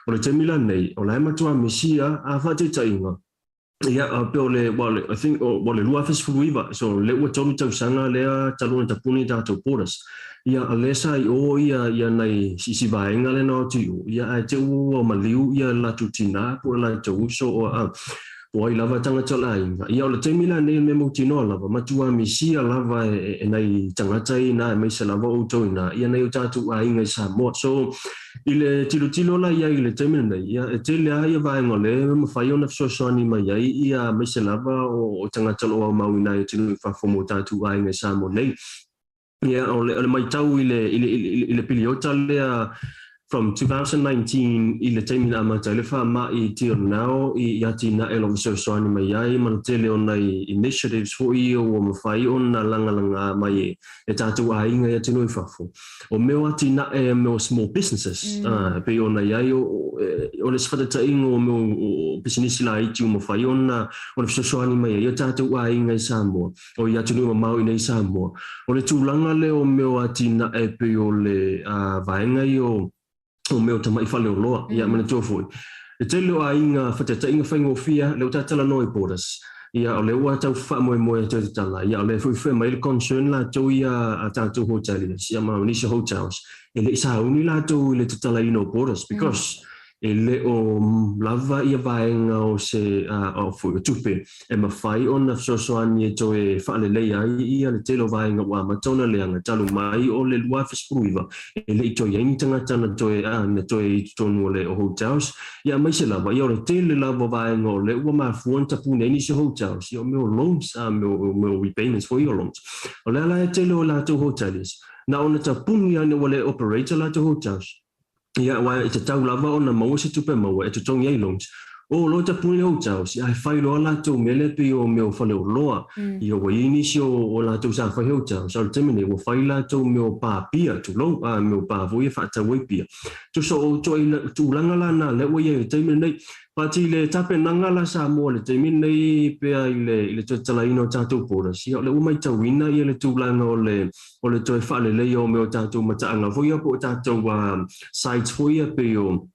o le taimi la nei, o la e matua misi ia a faataitaiga ia a pei o le, well, I think o le 2019, so lea ua 3 tausaga lea talu ona tapuni tatou borders. Ia a lea sa i o ia ia nai si vaega lea na o atu i o, ia ae te i ua maliu ia le latou tina po o le latou uso o a O ai lava tagata o le aiga. Ia o le taimi la nei o le mea mautinoa lava, matua misia lava e nai tagata ina aemaise lava outou ina, ia nai o tatou aiga i Samoa. So, i le tilotilo la iai i le taimi lenei, ia e tele lava ia vaega o lea e mafai ona fesoasoani mai ai ia aemaise lava o tagata o lo o aumau i nai atunuu i fafo mo tatou aiga i Samoa nei. Ia, o le, o le maitau i le, i le, i le piliota lea from 2019 i le taimi na amata ai le faamai till now i, i atinae o lo o fesoasoani mai ai ma le tele o nai initiatives foi ia ua mafai ona lagalaga mai e, e tatou aiga i atunuu i fafo. O mea o atinae mea o small businesses, e pei ona i ai o, o le se faataitaiga o mea o pisinisi laiti ua mafai ona, ona fesoasoani mai ai o tatou aiga i Samoa. o i atunuu mamao i nei Samoa. O le tulaga lea o mea o atinae pei o le vaega ia o mea o tamai faleoloa, ia manatua foi, le tele o aiga faataitaiga faigofie lea ua talanoa i borders, ia o lea ua tau faamoemoe atu ai tatala, ia o lea foi fai mai le concern latou ia a tatou hoteliers, ia ma nisi o hotels, e le i sauni latou i le tatalaina o borders because E le o lava ia vaega o se foi o tupe e mafai ona fesoasoani e toe faaleleia ai ia le tele o vaega ua amata ona leaga talu mai o le 2019 e le i toe i ai ni tagata na toe na toe i totonu o le o hotels ia aemaise lava ia o le tele lava o vaega o lea ua mafua ona tapuni ai nisi o hotels ia o mea o loans a mea o mea o repayments foi ia o loans. O le ala e tele o latou hoteliers na ona tapuni lava ina ua le operate a latou hotels. Ia, aua e tatau lava ona maua se tupe maua e totogi ai loans. O loa tapuni le hotels, ia, ae fai loa latou mea lea pei o mea o faleoloa. Ia, ua i ai nisi o, o latou sa fai hotels, a o le taimi nei, ua fai latou mea o pa pia, tulou, a, mea o pa foi e faatau ai pia. Tusa o tulaga la na lea ua i ai i le taimi lenei. But i le tapenaga la Samoa i le taimi lenei pea i le, i le toe tatalaina o tatou borders, ia o lea ua maitauina ia le tulaga o le, o le toe faaleleia o mea o tatou mataaga foi ia po o tatou sites foi ia pei o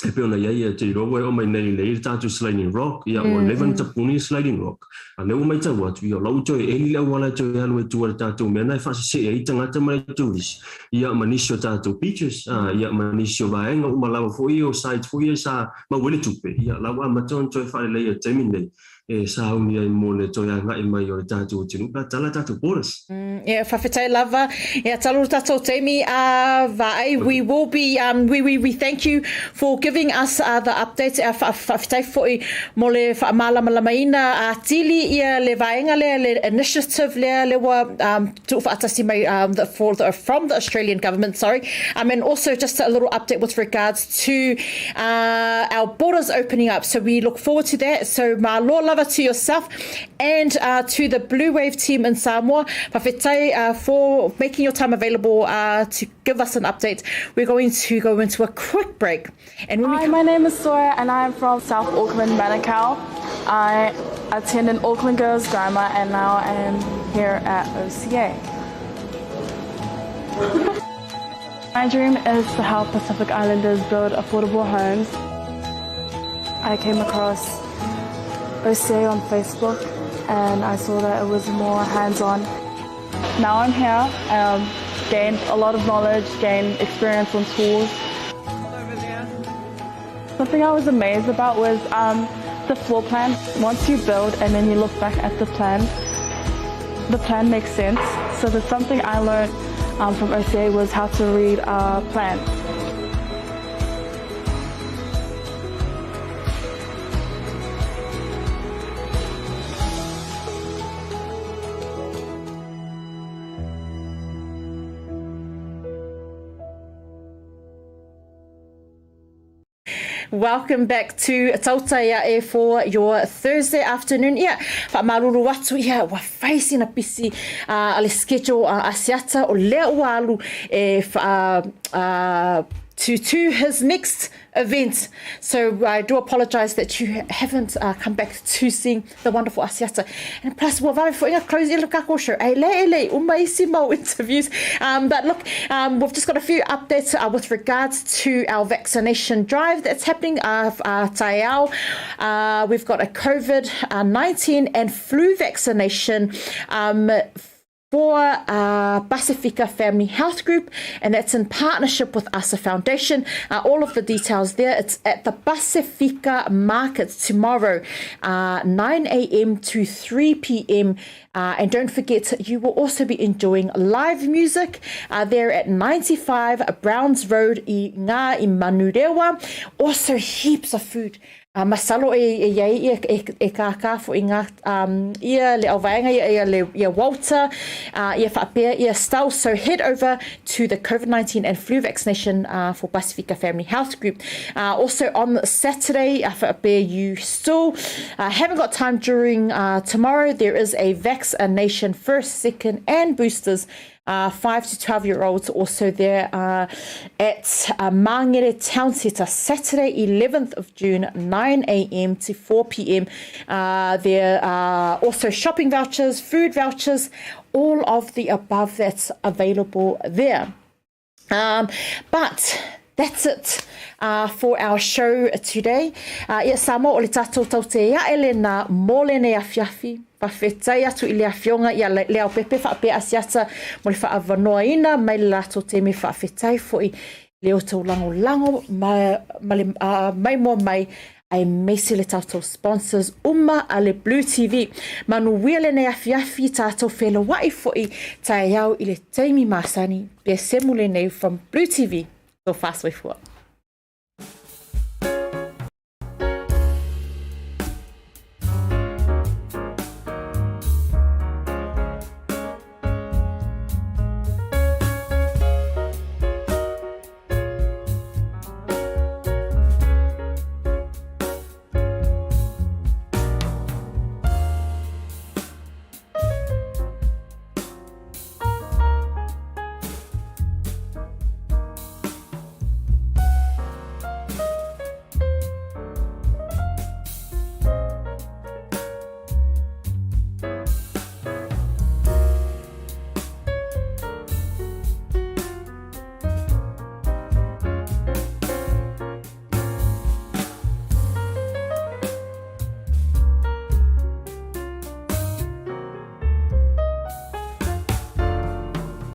e pei ona i ai te iloa ua e oo mai nei i le tatou Sliding Rock, ia ua leva ona tapuni le Sliding Rock. A lea ua maitau atu, ia o la ua toe eli le auala e toe alu ai tua i le tatou mea na e faasesee ai tagata ma le tourist, ia ma nisi o tatou beaches, ia ma nisi o vaega uma lava foi ia o sites foi ia sa maua ai le tupe, ia la ua amata ona toe faaleleia i le taimi lenei. e sauni ai mo le toe agai mai o le tatou atunuu pe a tala tatou borders. Ia, faafetai lava. Ia, talo lo tatou taimi a vaai. We will be, um, we, we, we thank you for giving us uh, the updates. Ia, faafetai foi mo le faamalamalamaina atili ia le vaega lea, le initiative lea, le ua um, tuufaatasi mai um, the, for the, from the Australian government, sorry. Um, and also just a little update with regards to uh, our borders opening up. So we look forward to that. So malo lava to yourself and uh, to the Blue Wave team in Samoa. Fafetai uh, for making your time available uh, to give us an update. We're going to go into a quick break. And when Hi, my name is Sora and I am from South Auckland, Manukau. I attend an Auckland Girls Grammar and now I am here at OCA. My dream is to help Pacific Islanders build affordable homes. I came across OCA on Facebook and I saw that it was more hands-on. Now I'm here, um, gained a lot of knowledge, gained experience on tools. Something I was amazed about was um, the floor plan. Once you build and then you look back at the plan, the plan makes sense. So there's something I learned um, from OCA was how to read a plan. Welcome back to Tautai Ae for your Thursday afternoon. Ia, whaamalulu atu, ia, ua fai sina pisi uh, a le schedule uh, a Asiata o lea ua alu e wha, uh, to, to his next event. So I do apologise that you haven't uh, come back to seeing the wonderful Asiata. And plus, ua vave foʻi close i le kako show. Ai le e le uma isi mau interviews. Um, but look, um, we've just got a few updates uh, with regards to our vaccination drive that's happening uh, uh, Taiao. Uh, we've got a COVID-19 and flu vaccination um, for uh, Pasifika Family Health Group, and that's in partnership with ASA Foundation. Uh, all of the details there. It's at the Pasifika Market tomorrow, uh, 9 a.m. to 3 p.m. Uh, and don't forget, you will also be enjoying live music uh, there at 95 Browns Road i Ngā i Manurewa. Also, heaps of food. Uh, masalo e, e iai ia e, e kākā i ngā um, ia le auvaenga ia, ia, le, ia Walter, uh, ia whaapea, ia Stell. So head over to the COVID-19 and flu vaccination uh, for Pasifika Family Health Group. Uh, also on Saturday, uh, whaapea, you still uh, haven't got time during uh, tomorrow, there is a vaccination first, second and boosters uh, 5 to 12 year olds also there uh, at uh, Mangere Town Centre, Saturday 11th of June, 9 a.m. to 4 p.m. Uh, there are also shopping vouchers, food vouchers, all of the above that's available there. Um, but that's it uh, for our show today. Uh, ia Samoa o le tatou tau te ae na mō lenei afiafi. Faafetai atu i le afioga ia Leaupepe faapea Asiata mo le faaavanoaina mai le latou taimi faafetai foi le outou lagolago ma, ma le uh, maimoa mai aemaise le tatou sponsors uma a le Blue TV. Manuia lenei afiafi tatou feloai foi taeao i le taimi masani. Pe semu lenei from Blue TV. Tō whāsoifua.